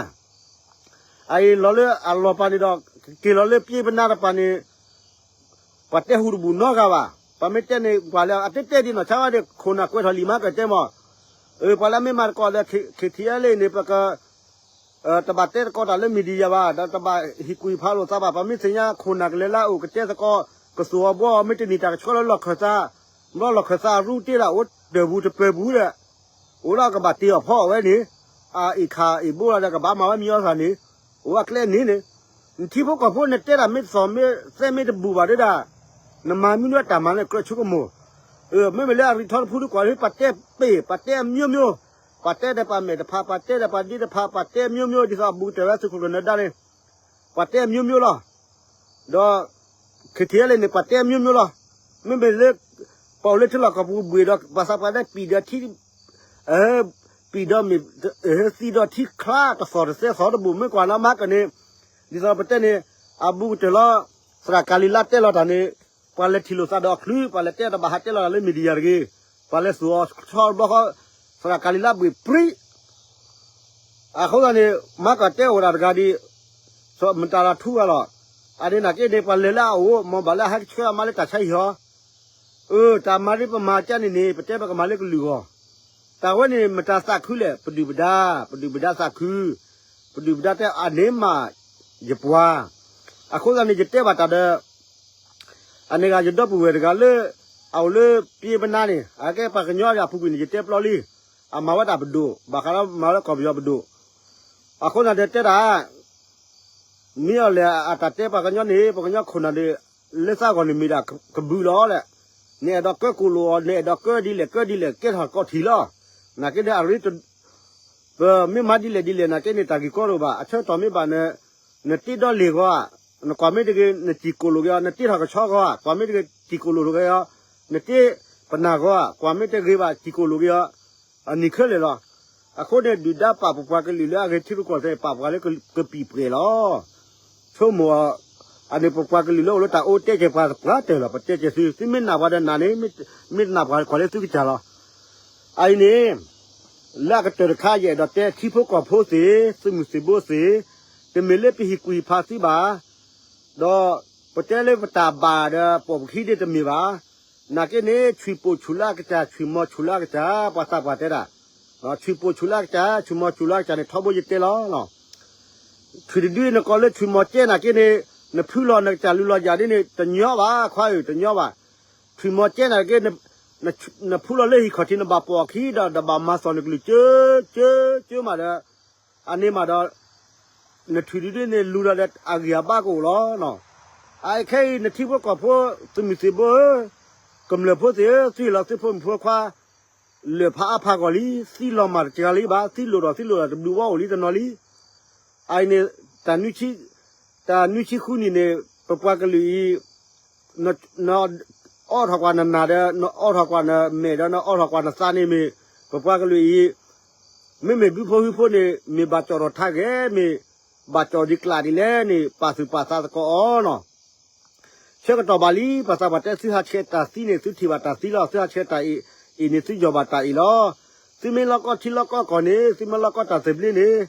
အအံၤလီၤလၢအလီၤပာ်န့ၣ်ဒီး က့ၤလီၤလၢပျ့ပနါတပၤန့ၣ် ပှၤတဲဟူးတဘူၣ်နီတဂၤဘၣ်. ပှၤမ့ၢ်တဲန့ၣ် ပှၤလၢအတတဲဒ်နီၢ်ဆါဝဲဒီး ခိၣ်နၢ်ကွဲးထီၣ်လံမၤကတဲမး, ပှၤလၢအမ့ၢ်မၤသကိးဒီး ခ့ထံအဲလ့ၣ်န့ၣ် ပက တဘၣ်တဲသကိးတၢ်လၢ media ဘၣ်, ဒီးတဘၣ်ဟ့ၣ်ကူၣ်ဟ့ၣ်ဖးလိာ်သးဘၣ်. ပှၤမ့ၢ်သ့ၣ်ညါခိၣ်နၢ်ကလဲၤလၢအအိၣ်ကတဲသကိး ကသူၣ်အီၤဘှီအီၤ မ့ၢ်တန့ၢ်တၢ်ကဆှီလၢလီၢ်ခၢၣ်သး, ဘျီလီၢ်ခၢၣ်သးအရူတ့ဒၣ် အိၣ်တၢၢ်ပူၤတပၢၤပူၤဒီး အိၣ်ဒီးကဘၣ်တ့ၢ်အီၤဖီအီၣ်ဝဲန့ၣ်, အအ့ၣ်ခၣ်အ့ၣ်ဘိလီၤဒီးကဘၣ်မၤဝဲမံၤအီသၣ်န့ၣ်, အိၣ်အကျဲန့ၣ်န့ၣ်, နထံဖိကီၢ်ဖိနတဲတၢ်မ့ၢ်တသီၣ်မ့ၢ်သဲမ့ၢ်တဘူၣ်ဘၣ်ဒၣ်, နမၤမနုၤအတၢ်မၤလၢကြၢးဆိကမိၣ် မ့မ့ၢ်လၢအရံထီတဖုဒ်ကွၢ်လၢပှၤတဲပ့ၢ် ပှၤတဲအမျိုးမျိုး, ပှၤတဲဒီးပှၤမဲာ်တဖၣ် ပှၤတဲဒီးပှၤဒ့တဖၣ် ပှၤတဲအမျိုးမျိုး ဒ်သိးအဘူးကတၢၢ်ဝဲသုးခိၣ်ကျၢၢ်နၢၤဒါန့ၣ်, ပှၤတဲအမျိုးမျိုးလီၤ. ဒီး ခ့ထံအဲလ့ၣ်န့ၣ် ပှၤတဲအမျိုးမျိုးလီၤ. မ့မ့ၢ်လၢ ပှၤအိၣ်လၢထံလီၢ်ကီၢ်ပူၤဘှ့ၣ်ဒီး ပှၤသးပှၢ်လၢပံာ်ဒီးထံ ပံာ်ဒီးမ့ၢ် သံဒီးထံချါတသီၣ်တသဲသီၣ်တဘူၣ် မ့ၢ်ကွၢ်နီၢ်မၤကန့ၣ်, ဒ်သိးပတဲန့ၣ် အဘူးကတၢၢ်လီၤ. သရၣ်ကၤလံၤလါတဲလီၤတၢ်န့ၣ် ပှၤလဲၤထံၣ်လိာ်သးဒီးအချုး ပှၤလဲၤတဲတဘၣ်ဟးတဲလီၤတၢ်လၢ media တဂ့ၤ, ပှၤလဲၤသူၣ်အီၤဆီတဘျီဃီ သရၣ်ကၤလံၤလါဘှ့ၣ်ပြံ အဃိသတးန့ၣ် မၤကတဲအိၣ်ဒၣ်တဂၤဒီး မတၤလီၤထူဂၤလီၤ. အန့ၣ်နာ်က့န့ၣ် ပှၤလဲၤလၢအအိၣ် မ်ဘၣ်လၢအဟဲကဆှၢအမါလၢတၢ်ဆါဟံၣ်ဟီ, အၢ တၢ်မၤဒ်ပမၤကန့ၣ်န့ၣ် ပတဲပကမၤလၢကလုာ်ဂီၢ်, တၢ်ဝဲန့ၣ်မတၤသးခုလဲၣ် ပဒုၣ်ပဒါ, ပဒုၣ်ပဒါသးခု, ပဒုၣ်ပဒါတဲအန့ၣ်မး ယပှၤ, အဃိသတးန့ၣ် ယတဲဘၣ်တၢ်ဒီး အန့ၣ်ဂၤယဒီပုၢ်ဝဲၢ်တဂၤလၢ အအိၣ်လၢပျ့ပနါန့ၣ် အကဲပှၤကညီအပူၤကွံာ်န့ၣ် ယတဲပျီလံ, အမၤဝဲဒၣ်ပဒိၣ် ဘၣ်ဃးဒီးမၤဝဲလၢကီၢ်ပယီၤပဒိၣ်, အဃိသတးဒီးတဲတၢ် မ့ၢ်အီၤလဲၣ်အတၢ်တဲပှၤကညီန့ၣ် ပှၤကညီခိၣ်နၢ်ဒီး လၢသးဂီၢ်န့ၣ်မ့ၢ်ဒၣ်ကဘုးလီၤလဲၣ်, နအဲၣ်ဒိးကၢကိၣ်လိာ်အီၤ နအဲၣ်ဒိးကၢဒ်လဲၣ်ကၢဒ်လဲၣ် ကဲထီၣ်ကီၢ်ထံးလီၤ, နာ်က့န့ၣ်အရ့ ပမ့ၢ်မၤဒ်လဲၣ်ဒ်လဲၣ်နာ်က့န့ၣ် တၢ်ဂ့ၢ်ကီတအိၣ်ဘၣ်, အဆၢကတီၢ်မ့ၢ်ဘၣ်န နတ့ဒီလ့ၢ်ဂီၤဧါ, နကွၢ်မ့ၢ်တဂ့ၤ နတံၢ်ကိၣ်လိာ်က့ၤအီၤ, နတ့ထီၣ်ကဆီဂီၤဧါ, ကွၢ်မ့ၢ်တဂ့ၤ တံၢ်ကိၣ်လိာ်က့ၤအီၤ, နတ့ပနၢ်ဂီၤဧါ, ကွၢ်မ့ၢ်တဂ့ၤဘၣ် တံၢ်ကိၣ်လိာ်က့ၤအီၤ, အနံၣ်ခဲလၢာ်လီၤ. အဃိန့ၣ် ဒုၣ်ဒါပာ်ပပှၤကလုာ်လၢအဂဲၤထံရူၢ်ကီၢ်သဲး ပာ်ပှၤလၢကပံာ်ပှဲၤလီၤ. ဆိကမိၣ်အီၤ, အန့ၣ်ပပှၤကလုာ်လၢအိၣ်လၢတၢ်အိၣ်တဲကဲၤပှၤပှၤတၢၢ်လီၤ, ပတဲကဲၤသု, သုမ့ၢ်နာ်ပှၤဒီးနာ်န့ၣ်, မ့ၢ်တနာ်ပှၤတခီလၢသုကစၢ်လီၤ. အအံၤန့ၣ် လၢအကတၢၢ်တခါ ယအဲၣ်ဒိးတဲထံဖိကီၢ်ဖိသ့ၣ်, သုးမုၢ်သံၣ်ဘိသ့ၣ်, တမ့ၢ်လၢပဟ့ၣ်ကူၣ်ဟ့ၣ်ဖးသုဘၣ်, ဒီးပတဲလၢပတၢ်ဘၣ်ဒီးပိာ်ပခံဒ်တမ့ၢ်ဘၣ်. နာ်က့န့ၣ် ဆွံၣ်ပိာ်ဆူၣ်လၢအကစၢ်, ဆွံၣ်မီၤဆူၣ်လၢအကစၢ်, ပှၤသးပှၢ်တဲဒၣ်, ဆွံၣ်ပိာ်ဆူၣ်လၢအကစၢ်, ဆွံၣ်မီၤဆူၣ်လၢအကစၢ်န့ၣ် ထီဘိယတဲလီၤ. ဆွံၣ်တဒုအံၤနကိးလၢဆွံၣ်မီၤကဲနာ်က့န့ၣ်, နဖုလီၤနကစၢ်လူလီၤယၤဒ်န့ၣ် တညီဘၣ်, ခွါဧၢ, တညီဘၣ်. ဆွံၣ်မီၤကဲနာ်က့ နဖုလီၤလၢဟံၣ်ခီၣ်ထံး နဘၣ်ပိာ်အခံဒီး နဘၣ်မၤသီၣ်နကလုၢ်ကၢကၢကၢမးဒီး, အန့ၣ်မးဒီး နဆွံၣ်တဒုန့ၣ်လူၤဒီးအဂံၢ်အဘါကအိၣ်လီၤ. အခဲအံၤ နထံဖိကီၢ်ဖိ သုးမုၢ်သံၣ်ဘိဧၢ, ကမျၢၢ်ဖိသ့ၣ်ဧၢ, သုဟ့ၣ်လီၤသုဖိမုၣ်ဖိခွါ လၢာ်ဖးအါဖးဂီၢ်လံ, သံလီၤမၢ်တစှၤလံဘၣ်, သံလိာ်ဒီးသံလိာ်ဒီးတဘျုးဝဲအိၣ်လံတနီၤလံ. အအံၤန့ၣ် တၢ်နုၤဆံ, တၢ်နုၤဆံဃုနံၣ်န့ၣ် ပပှၤကလုာ်အံၤ နအီၣ်ထီၣ်ကွၢ်နနၢ်ဒီး နအီၣ်ထီၣ်ကွၢ်နမဲာ်ဒီး နအီၣ်ထီၣ်ကွၢ်နသးန့ၣ်မ့ၢ် ပပှၤကလုာ်အံၤ မ့မ့ၢ်ဘုဖိဟုဖိန့ၣ် မ့ၢ်ဘၣ်ကၠီၣ်ထီၣ်ထါဂဲၤ မ့ၢ်ဘၣ်ကၠီၣ်ဒံးကျးဒ်လဲၣ်န့ၣ် ပာ်သူၣ်ပာ်သးသကိးအီၤနီၤ. ဆၢကတီၢ်ဘၣ်လံ ပှၤသးပှၢ်တဲ သုဟးဆှဲးတၢ်သံန့ၣ် သုထံၣ်ဘၣ်တၢ်သံလီၤ. သုဟးဆှဲးတၢ်အ့ၣ်န့ၣ် သုယီၢ်ဘၣ်တၢ်အ့ၣ်လီၤ. သုမ့ၢ်လီၢ်ကီၢ်ထံလီၢ်ကီၢ်ကီၢ်န့ၣ် သုမ့ၢ်လီၢ်ကီၢ်တၢ်သဘျ့န့ၣ်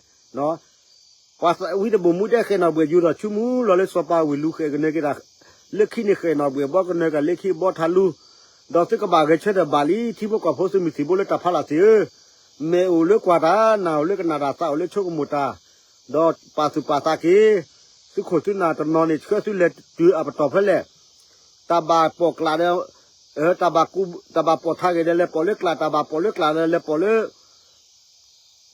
ပှၤဝံတဘိၣ်မူဒဲးဃဲၤနီၣ်ဘှဲၣ်ယူၤဒီးဆူမူလီၤလၢစီၤပၤဝ့ၢ်လူၤဃဲၤကနၢၤက့ၤတၢ် လၢခံန့ၣ်ဃဲၤနီၣ်ဘှဲၣ်ဘီကနၢၤက့ၤလၢခံဘီထါလူၤ ဒီးသုကဘၣ်ဂဲၤဆၢထၢၣ်ဘၣ်လံ ထံဖိကီၢ်ဖိသုးမုၢ်သံၣ်ဘိလၢတၢ်ဖးလၢ်သ့ၣ်ဧၢ, မဲာ်အိၣ်လၢကွၢ်တၢ် နၢ်အိၣ်လၢကနၣ်တၢ် သးအိၣ်လၢဆိကမိၣ်တၢ်, ဒီးပာ်သူၣ်ပာ်သးက့ၤ သုးခိၣ်သုးနၢ်တနီၤန့ၣ် ဆှၢသုလဲၤတုၤအပတီၢ်ဖဲလဲၣ်, တၢ်ဘၣ်ပိာ်ကျးဒီး တၢ်ဘၣ်ပိာ်ထါဂဲၤဒီးလဲၤပိာ်လၢကျး, တၢ်ဘၣ်ပိာ်လၢကျးဒီးလဲၤပိာ်လၢ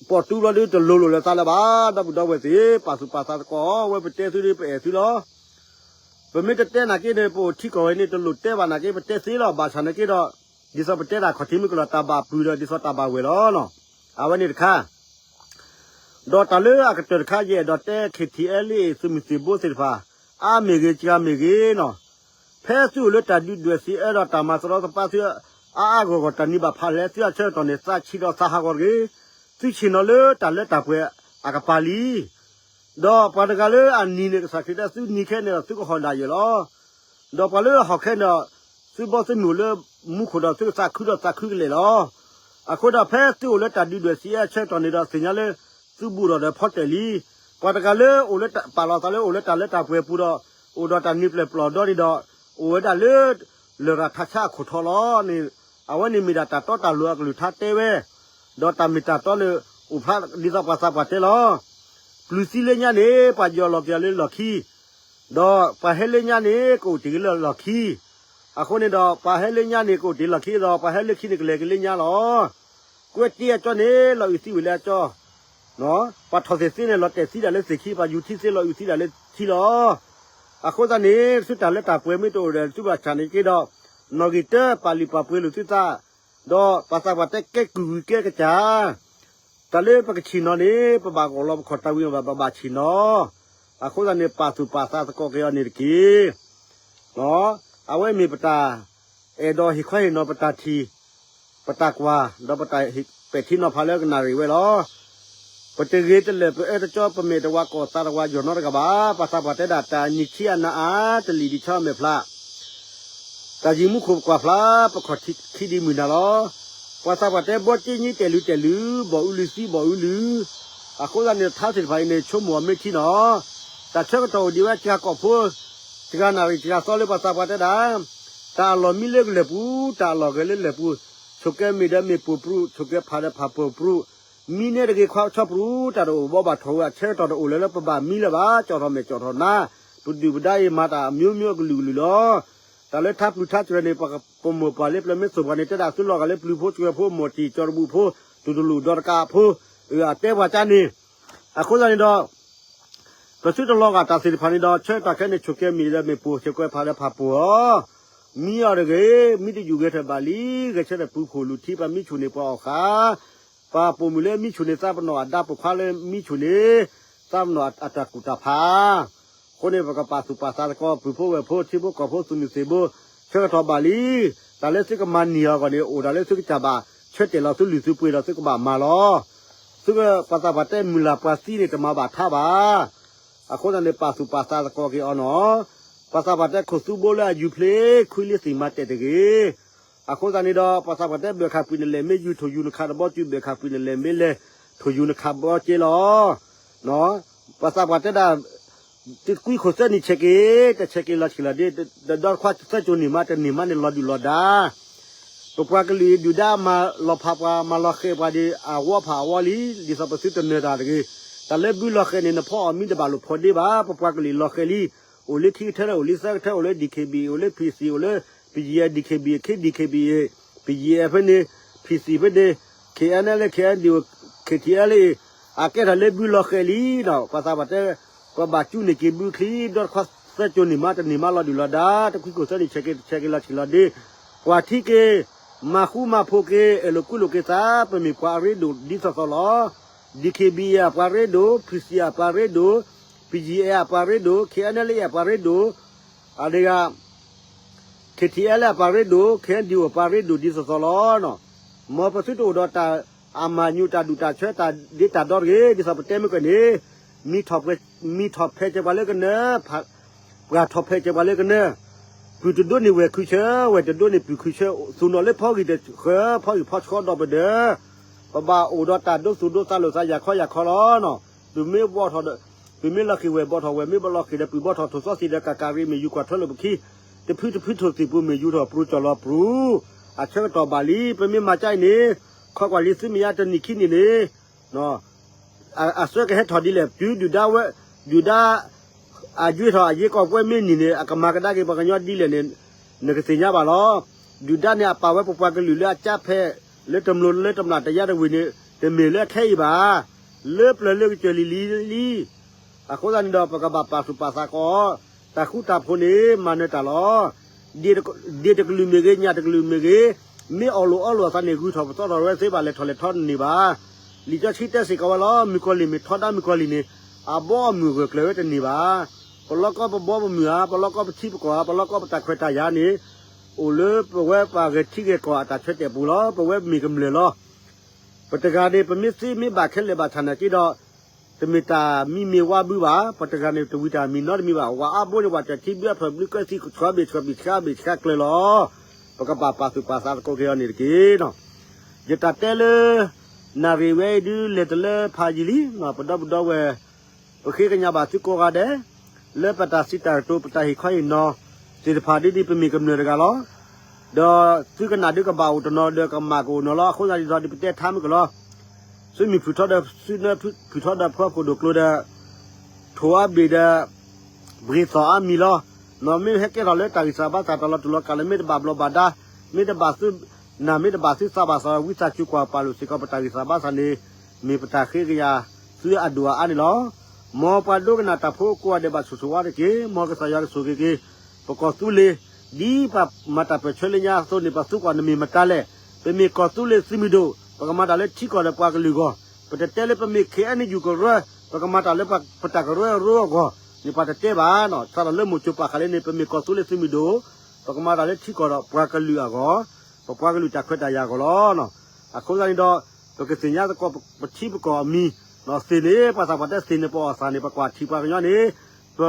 ပိာ်တူဘျီဒုတလိၤလိာ်လၢသးလၢၤဘၣ်, ဒီပုၢ်ဒီဝဲၢ်သ့ၣ်, ပာ်သူၣ်ပာ်သးသကိး ဝဲပတဲသုဒီးပအဲၣ်သုလီၤ. ပမ့ၢ်တတဲနာ်က့န့ၣ် ပအိၣ်ထံကီၢ်ဝဲန့ၣ် တလိၣ်တဲဘၣ်နာ်က့ ပတဲသ့လီၤ. ဘၣ်ဆၣ်နာ်က့ဒီး ဒ်သိးပတဲတၢ်ခီၣ်ထံးမ့ၢ်ကလီၤ တၢ်ဘၣ်ပုၢ်ဒီး ဒ်သိးတၢ်ဘၣ်ဝဲၢ်လီၤနီၤ. အဝဲန့ၣ်တခါ ဒီးတၢ်လၢအကတၢၢ်တခါ ယအဲၣ်ဒိးတဲ ခ့ထံအဲလ့ၣ် သုးမုၢ်သံၣ်ဘိသ့ၣ်တဖၣ် အါမ့ၢ်ဂ့ၤ စှၤမ့ၢ်ဂ့ၤနီၤ, ဖဲသုအိၣ်လၢတၢ်ဒုၣ်ဒွဲၣ်စံးအၢဒီးတၢ်မၤသရီသပၢ်သု အါအါဂီၢ်ဂီၢ်တၢ်နံၤဘၣ်ဖးလဲၢ် သုအဆၢကတီၢ်န့ၣ် သးဆံးဒီးသးဟးဂီၤတဂ့ၤ, သုဆ့ၣ်နီၤလၢတၢ်လၢတၢ်ပှဲၤအကပၤလံ. ဒီးပှၤတဂၤလၢအနံၤန့ၣ် ကစၢ်ခရံာ်တဲသုနံၤခဲန့ၣ်ဒီးသုကဟီၣ်ဒၣ်ယဲၢ်လီၤ. ဒီးပှၤလၢအဟီၣ်ခဲန့ၣ်ဒီး သုဘီသုမုၢ်လၢမူခိၣ်ဒီးသုကသးခုဒီးသးခုကလဲာ်လီၤ. အဃိဒီးဖဲသုအိၣ်လၢတၢ်ဒုၣ်ဒွဲၣ်စံးအၢဆၢကတီၢ်န့ၣ်ဒီးသ့ၣ်ညါလၢ သုဘူးဒီးဒီးဖီတၢၢ်လံ. ပှၤတဂၤလၢအိၣ်လၢပာ်လီၤသးလၢအိၣ်လၢတၢ်လၢတၢ်ပှဲၤပူၤဒီး အိၣ်ဒီးတၢ်နံၤပျဲၢ်ပျီၢ်ဒီန့ၣ်ဒီး အိၣ်ဝဲဒၣ်လၢ လရာ်ထးဆါအခိၣ်ထီလီၤန့ၣ် အဝဲန့ၣ်မ့ၢ်ဒၣ်တၢ်တီတၢ်လိၤအကလုၢ်ကထါတဲဝဲ ဒီးတၢ်မ့ၢ်တၢ်တီန့ၣ် အိၣ်ဖျါဒ်သိးပှၤသးပှၢ်တဲလီၤ. ပျုၤသံလၢညါန့ၣ် ပှၤယီၤလီၤက့ၤအီၤလၢလီၢ်ခံ, ဒီးပှၤဟဲလၢညါန့ၣ် ကအိၣ်တ့ၢ်က့ၤလၢလီၢ်ခံ, အဃိန့ၣ်ဒီး ပှၤဟဲလၢညါန့ၣ် ကအိၣ်တ့ၢ်လီၢ်ခံဒီး ပှၤဟဲလၢခံန့ၣ်ကလဲၤက့ၤလၢညါလီၤ. ကွဲတ့အကၠီန့ၣ် လီၤအုၣ်သံဝံၤလၢအကၠီ, ပှၤထီၣ်သ့ၣ်သ့န့ၣ် လီၤတဲာ်သံဒၣ်လၢသ့ၣ်ခံ, ပှၤယူၤထံသ့လီၤအုၣ်သံဒၣ်လၢထံလီၤ. အဃိသတးန့ၣ် သုတၢ်လၢတၢ်ပှဲၤမ့ၢ်တအိၣ်ဒီး သုဘၣ်ဆၣ်န့ၣ်က့ဒီး နီၣ်ဂံၢ်တၢ ပာ်လုၢ်ပာ်ပှ့ၤလိာ်သုသး, ဒီးပှၤသးပှၢ်တဲကဲကုၢ်ဂံၢ်ကဲကစၢ် တၢ်လၢပကဆ့ၣ်နီၤန့ၣ် ပဘၣ်ဂီၢ်လီၤပခီၣ်တၢ်ဝံၤဘၣ် ပဘၣ်ဆ့ၣ်နီၤ. အဃိသတးန့ၣ် ပာ်သူၣ်ပာ်သးသကိးက့ၤအီၤန့ၣ်တက့ၢ်. အဝဲမ့ၢ်ပတၢ်အဲၣ်ဒိးဟ့ၣ်ခီဟ့ၣ်နီၤပတၢ်ထံၣ် ပတၢ်ကွၢ် ဒီးပတၢ်ပဲာ်ထံနီၤဖးလၢကနၣ်ရံၣ်ဝဲလီၤ. ပတဂ့ၤတလၢာ်ပအၢတကၠီ ပမဲာ်တဝးကိးသးတဝးယီၢ်နီတဂၤဘၣ်. ပှၤသးပှၢ်တဲဒၣ် တၢ်နံၣ်ဆံးအနၤအါ တလံၣ်ဒံးဆၢအမဲာ်ဖျါ တၢ်ယံၤမူခိၣ်ပကွၢ်ဖျါ ပခီၣ်ထံးခံဒံးမုၢ်နၤလီၤ. ပှၤသးပှၢ်တဲဘီက့ညံတဲာ်လုာ်တဲာ်လုာ် ဘီၣ်အူလုာ်သံဘီၣ်အူလုာ်. အဃိသတးန့ၣ် ထါသ့ၣ်တဖၣ်အံၤန့ၣ် ဆိကမိၣ်အီၤမ့ၢ်ထံနီၤ. တၢ်ဆၢကတီၢ်အိၣ်ဒံးဝဲစှၤကိာ်ဖိ စှၤနၣ်ရံၣ်စှၤသီလၢပှၤသးပှၢ်တဲဒၣ် တၢ်အလီၢ်မံလၢကလၢၢ်ပူၤ တၢ်အလီၢ်ဂဲၤလၢလၢၢ်ပူၤ, ဆိးကဲမ့ၢ်ဒီးမ့ၢ်ပိာ်ပြူး ဆိးကဲဖးဒီးဖးပိာ်ပြူး, မံန့ၢ်တဂ့ၤခွါဆီပြူး တၢ်တအိၣ်ဘီဘၣ်ထီၣ်ဝဲအဆၢကတီၢ်တအိၣ်လၢၤလၢပဘၣ်မံလၢၤဘၣ် ကၠီၣ်ထီၣ်မဲာ်ကၠီၣ်ထီၣ်နါ, ပဒုၣ်ပဒါအံၤမၤတၢ်အမျိုးမျိုးအကလုာ်ကလုာ်လီၤ. တၢ်လၢထါပျုၤထါစှၤန့ၣ် ပမိၢ်ပှၢ်လၢပျၢၤမ့ၢ်သိၣ်ပှၢ်န့ၣ် တဲဒၣ်သုလီၤဂာ်လၢပျုၤဖိစှၤဖိ မိၢ်တံၢ်ကၠီတဘူၣ်ဖိ တူၢ်တလူၢ်ဒီတကးဖိ အတဲပှၤကါန့ၣ် အဃိသတးန့ၣ်ဒီး ပသုတလီၤဂာ်တၢ်သ့ၣ်တဖၣ်န့ၣ်ဒီး ဆၢတၢ်ခဲန့ၣ် ဆိးကဲမ့ၢ်ဒီးမ့ၢ်ပိာ် ဆိးကဲဖးဒီးဖးပိာ်အီၤ, မံအီၤတဂ့ၤ, မံတယူၢ်ဂဲၤထၢၣ်ဘၣ်လံ, ဂဲၤဆၢထၢၣ်ပူၤဖှိၣ်လူၤထံပှၤမံဆူၣ်န့ၢ်ပှၤအီၣ်ဃာ်, ပှၤပိာ်မုၣ်လၢမံဆူၣ်န့ၢ်သးပနီၣ်အဒါ ပိာ်ခွါလၢမံဆူၣ်န့ၢ် သးပနီၣ်အတၢ်ကူၣ်တၢ်ဖး အဃိန့ၣ် ပကပာ်သူၣ်ပာ်သးသကိး ပုၢ်ဖိဝဲၢ်ဖိ ထံဖိကီၢ်ဖိ သုးမုၢ်သံၣ်ဘိ ဆၢကတီၢ်ဘၣ်လံ, တၢ်လၢသုကမၤန့ၢ်အီၤအဂီၢ်န့ၣ် အိၣ်ဒၣ်လၢသုကစၢ်ဘၣ် ဆၢတဲာ်လီၤသုလုၢ်သုပှ့ၤဒီးသုကဘၣ်မၤလီၤ. သုကပှၤသးပှၢ်တဲမုၢ်လၢ်ပှၤသံန့ၣ် တမၤဘၣ်ထါဘၣ်. အဃိသတးန့ၣ် ပာ်သူၣ်ပာ်သးသကိးက့ၤအီၤနီၤ. ပှၤသးပှၢ်တဲခိၣ်သူဘိလၢအယူၤဖျ့ ခွံလံသ့ၣ်မၤတဲာ်တဂ့ၤ. အဃိသတးန့ၣ်ဒီး ပှၤသးပှၢ်တဲဘၢၣ်ခၣ်ပှံာ်န့ၣ် လဲၤမ့ၢ်ယူၤထိၣ်ယူၤနခးတဘီ တုၤဘၢၣ်ခၣ်ပှံာ်န့ၣ် လဲၤမ့ၢ်လဲၤထိၣ်ယူၤနခးဘီက့လီၤ. ပှၤသးပှၢ်တဲဒၣ် တကွံခိၣ်သၢနံၣ်ဆဲးက့ၤ တဆဲးက့ၤလီၤဆံးလီၤဒ့ ဒီးခွါသၢကၠိၤန့ၢ်မး တန့ၢ်မးန့ၣ် လီၤဒုၣ်လီၤဒါ ပပှၤကလုာ်အံၤ ဒုၣ်ဒါမၤလီၤဖးပှၤ မၤလီၤဃဲၤပှၤဒီး အဝီဖးအဝီလံ. ဒ်သိးပသုတနၢၤတၢ်တဂ့ၤ. တၢ်လၢဘုလီၤဃဲၤန့ၣ် နဖီအီၣ်မံတဘၣ်လိာ်ဖိးဒ့ဘၣ်. ပပှၤကလုာ်လီၤဃဲၤလံ. အိၣ်လၢခံကထၢ အိၣ်လၢသၢကထၢ အိၣ်လၢ DKB အိၣ်လၢ PC အိၣ်လၢ BGF, DKB အခ့ DKB, BGF ဖဲန့ၣ် PC ဖဲန့ၣ် KNLA KNDO KTLA အကဲထီၣ်လၢဘုလီၤဃဲၤလံဒီး ပှၤသးပှၢ်တဲ ပဘၣ်ကၠူန့ၢ်က့ၤဘုချံ ဒီတခွါသၢကၠိၤန့ၢ်မး တန့ၢ်မးလီၤဒုၣ်လီၤဒါ တကွံခိၣ်သၢနံၣ်ဆဲးက့ၤ တဆဲးက့ၤလီၤဆံးလီၤဒ့ ပှၤထံက့ၤ မၤဃူမၤဖိးက့ၤ အဲၣ်လိာ်ကွံလိာ်က့ၤသး ပမ့ၢ်ပှၤအရ့ဒိၣ်ဒ်သိးသိးလီၤ. DKBA အပှၤရ့ဒိၣ်, PC အပှၤရ့ဒိၣ်, BGF အပှၤရ့ဒိၣ်, KNLA အပှၤရ့ဒိၣ်, အဒဂၤ KTLA အပှၤရ့ဒိၣ်, KNDO အပှၤရ့ဒိၣ်ဒ်သိးသိးလီၤ. မ်ပသုတအိၣ်ဒီးတၢ်အမၤညူး တၢ်ဒူၣ်တၢ်ဆၢ တၢ်ဒ့တၢ်ဒီတဂ့ၤ ဒ်သိးပတဲမ့ၢ်ကီၢ်န့ၣ် မံထီၣ်ဖဲးစဲးပှၤလၢကနၢၤ ပှၤထီၣ်ဖဲးစဲးပှၤလၢကနၢၤ, ပုၢ်တဒိးန့ၢ်ဝဲၢ်ခုၣ်ဆၢ ဝဲၢ်တဒိးန့ၢ်ပုၢ်ခုၣ်ဆၢ သူၣ်နီၣ်လၢဖီဂံၢ်တဃၢ ဖီဂံၢ်ဖီဆှီဒီးပဒၢး, ပဘၣ်အိၣ်ဒီးတၢ်ဒိသူၣ်ဒိသးလိာ်သးယၤခီယၤခီလီၤ. ပမ့ၢ်ဘီၣ်ထီၣ်ဒီး ပမ့ၢ်လီၤဃံၤဝဲၢ်ဘီၣ်ထီၣ်ဝဲၢ် မ့ၢ်ဘၣ်လီၤဃံၤဒီးပုၢ်ဘီၣ်ထီၣ်ထိၣ်သီသံးဒီးကးကးရ့ မ့ၢ်ယူၤကွၢ်ထွဲလိာ်ပခံ, တဖုတဖုထိၣ်သံးပူၤ မ့ၢ်ယူၤထီၣ်ပြူၤကၠီၣ်လီၤပြူၤ, အဆၢကတီၢ်ဘၣ်လံ ပမ့ၢ်မၤကၠါအံၤန့ၣ် ခီကွၢ်လံ သုမ့ၢ်ယါတနံၣ်ခံနံၣ်န့ၣ် အစၢကဟဲထီၣ်ဒ်လဲၣ် တုၤဒုၣ်ဒါဝဲ ဒုၣ်ဒါ အယွ့ထီၣ်အယ့ကီၢ်ပှဲၤမ့ၢ်နံၣ်န့ၣ် အကမၤကဒါက့ၤပှၤကညီဒ်လဲၣ်န့ၣ် နကသ့ၣ်ညါဘၣ်လီၤ. ဒုၣ်ဒါန့ၣ် အပာ်ဝဲပပှၤကလုာ်လၢအကၠါဖဲး လၢတမျိၤလၢတမျာ်တယါတဝ့ၢ်န့ၣ် တမ့ၢ်လၢအခဲအံၤဘၣ်. လၢပျၢၤလၢကစၢၢ်လံၤလံၤလံ အဃိသတးန့ၣ်ဒီး ပကဘၣ်ပာ်သူၣ်ပာ်သးကီး တၢ်ဃူတၢ်ဖိးန့ၣ် မၤနၢၤတၢ်လီၤ. ဒ့ၣ်တကလုာ်မ့ၢ်ဂ့ၤ ညၣ်တကလုာ်မ့ၢ်ဂ့ၤ, မ့ၢ်အီၣ်လိာ်အီလိာ်အသးန့ၣ် ဂုၤထီၣ်ပသီထီၣ်ဝဲသ့ဘၣ် လဲၤထီၣ်လဲၤထီတန့ၢ်ဘၣ်. လံာ်စီဆှံတဲစ့ၢ်ကီးဝဲလီၤ. မုၣ်ကီၤလံၢ်မ့ၢ်ထီဒါမုၣ်ကီၤလံၢ်န့ၣ် အဘီအမုၢ်ဂၢၢ်ကျၢၤဝဲတန့ၢ်ဘၣ်. ပလီၢ်ကီၢ်ပဘီပမုၢ်ဧါ, ပလီၢ်ကီၢ်ပထံပကီၢ်ဧါ, ပလီၢ်ကီၢ်ပတၢ်ခွဲးတၢ်ယာ်န့ၣ် အိၣ်လၢပဝဲပှၤဂဲၤထံဂဲၤကီၢ်အတၢ်ဆၢတဲာ်ပူၤလီၤ. ပဝဲမ့ၢ်ကမျၢၢ်လီၤ. ပတဂၤန့ၣ် ပမ့ၢ်သ့မ့ၢ်ဘၣ်ခဲလၢာ်ဘၣ်ဆၣ်နာ်က့ဒီး တမ့ၢ်တၢ်မံမ့ၢ်ဝါဘုဘၣ်, ပတဂၤန့ၣ် တဝံၤတၢ်မံနီတမံၤဘၣ်. ဝၤအါဘိန့ၣ် ဝၤတၢၢ်ထံဘုအဖျၢၣ်ဘျုးကၢသံ ဆှၢဘ့ၣ်ဆှၢဘ့ၣ်ဆှၢဘ့ၣ်ဆှၢကျၢၤလီၤ. ပကဘၣ်ပာ်သူၣ်ပာ်သးသကိးက့ၤအီၤန့ၣ်တက့ၢ်. ယတၢ်တဲလၢ နၣ်ရံၣ်ဝဲအံၤဒုးလဲၤတလၢဖးယံာ်လံ, ပဒီပုၢ်ဒီဝဲၢ် ပဃ့ကညးဘၣ်သုကိးဂၤဒဲး လၢပတၢ်စံးတၢ်ကတိၤ ပတၢ်ဟ့ၣ်ခီဟ့ၣ်နီၤသ့ၣ်တဖၣ်ဒ်န့ၣ် ပမ့ၢ်ကမျၢၢ်တဂၤလီၤ. ဒီးသုကနၣ်ဒုးကဘၣ်အိၣ်တနီၤဒီးကမၣ်ကအိၣ်နီၤလီၤ. အဃိသတးန့ၣ်ဒီး ဒ်ပတဲထါမုၢ်ကလီၤ သုမ့ၢ်ဖုၣ်ထီဒီး သုနၢဖုၣ်ထီဒီးဖုအခိၣ်ဒိၣ်ကျိၤဒီး ထိၣ်အါဘ့ၣ်ဒီး ပှ့ၤသီၣ်အါမံၤလီၤ. မ့ၢ်ဟဲကဲထီၣ်လၢတၢ်ဂံၢ်စၢ်ဘါစၢ် တၢ်လီၤတူာ်လီၤကာ်လၢ မ့ၢ်တဘၣ်ဘျီးဘၣ်ဒါ, မ့ၢ်တဘၣ်သုနၢ် မ့ၢ်တဘၣ်သုသးဘၣ်ဆၣ် ဝံသးစူၤကွၢ်ပာ်လိာ်စ့ၢ်ကီး ပတၢ်ဂံၢ်စၢ်ဘါစၢ်န့ၣ် မ့ၢ်ပတၢ်ဃ့ကညးသုအဒိၣ်အအါန့ၣ်လီၤ. မ်ပှၤဒိကနၣ်တၢ်ဖိကိးဂၤဒဲးဘၣ်ဆိၣ်ဂ့ၤဆိၣ်ဝါတက့ၢ်. မ်ကစၢ်ယွၤကဆိၣ်ဂ့ၤက့ၤ ပကီၢ်သူလ့ၤ ဒ်ပမၤတၢ်ပၢၢ်ဆၢလၢညါအသိးန့ၣ် ပသူကွၢ်နမ့ၢ်မတၤလဲၣ်. ပမ့ၢ်ကီၢ်သူလ့ၤသုးမုၢ်ဒိၣ် ပကမၤတၢ်လၢထံကီၢ်ဒီးပှၤကလုာ်အဂီၢ်, ပတတဲလၢပမ့ၢ် ခ့ၣ်အဲၣ်ယူၣ် ကရၢ, ပကမၤတၢ်လၢပတၢ်ကရၢအရိအဂီၢ်န့ၣ် ပှၤတတဲဘၣ်. စးထီၣ်လၢမိၢ်စိၤပာ်ဃာ်လံန့ၣ် ပမ့ၢ်ကီၢ်သူလ့ၤသုးမုၢ်ဒိၣ် ပကမၤတၢ်လၢထံကီၢ်ဒီးပှၤကလုာ်အဂီၢ်, ပပှၤကလုာ်တၢ်ခွဲးတၢ်ယာ်အဂီၢ်လီၤ. အဃိသတးန့ၣ်ဒီး ပကသ့ၣ်ညါသကိးပထံပကီၢ်အမံၤ, သ့ၣ်န့ၣ် ပှၤသးပှၢ်တဲသ့ၣ်န့ၣ် ပအီၣ်သးန့ၣ် ပကွၢ်ထံပှၤကညီန့ၣ် ပ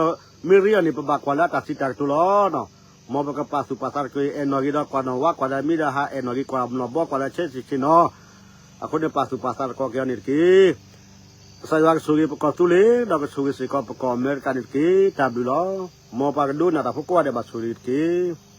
မ့ၢ်ရ့အီၤန့ၣ် ပဘၣ်ကွၢ်လၢအတၢ်စံးတၢ်ကတိၤလီၤ. မ်ပကပာ်သူၣ်ပာ်သးသကိး အဲၣ်နီၣ်ဂ့ၤဒီးကွၢ်နီၣ်ဝါ ကွၢ်ဒီးမ့ၢ်ဒီးဟးအဲၣ်နီၣ်ဂ့ၤ ကွၢ်နီၣ်ဘီ ကွၢ်ဒီးဆဲးဆ့ၣ်ဆ့ၣ်နီၤ, အဃိန့ၣ် ပာ်သူၣ်ပာ်သးသကိးက့ၤအီၤန့ၣ်တက့ၢ်. ကစၢ်ယွၤကဆိၣ်ဂ့ၤပကီၢ်သူလ့ၤ ဒီးကဆိၣ်ဂ့ၤစ့ၢ်ကီးပကီၢ်အမဲရကၤန့ၣ်တက့ၢ်. တၢ်ဘျုးလီၤ. မ်ပှၤကဒိကနၣ်တၢ်ဖိကိးဂၤဒဲးဘၣ်ဆိၣ်ဂ့ၤတက့ၢ်.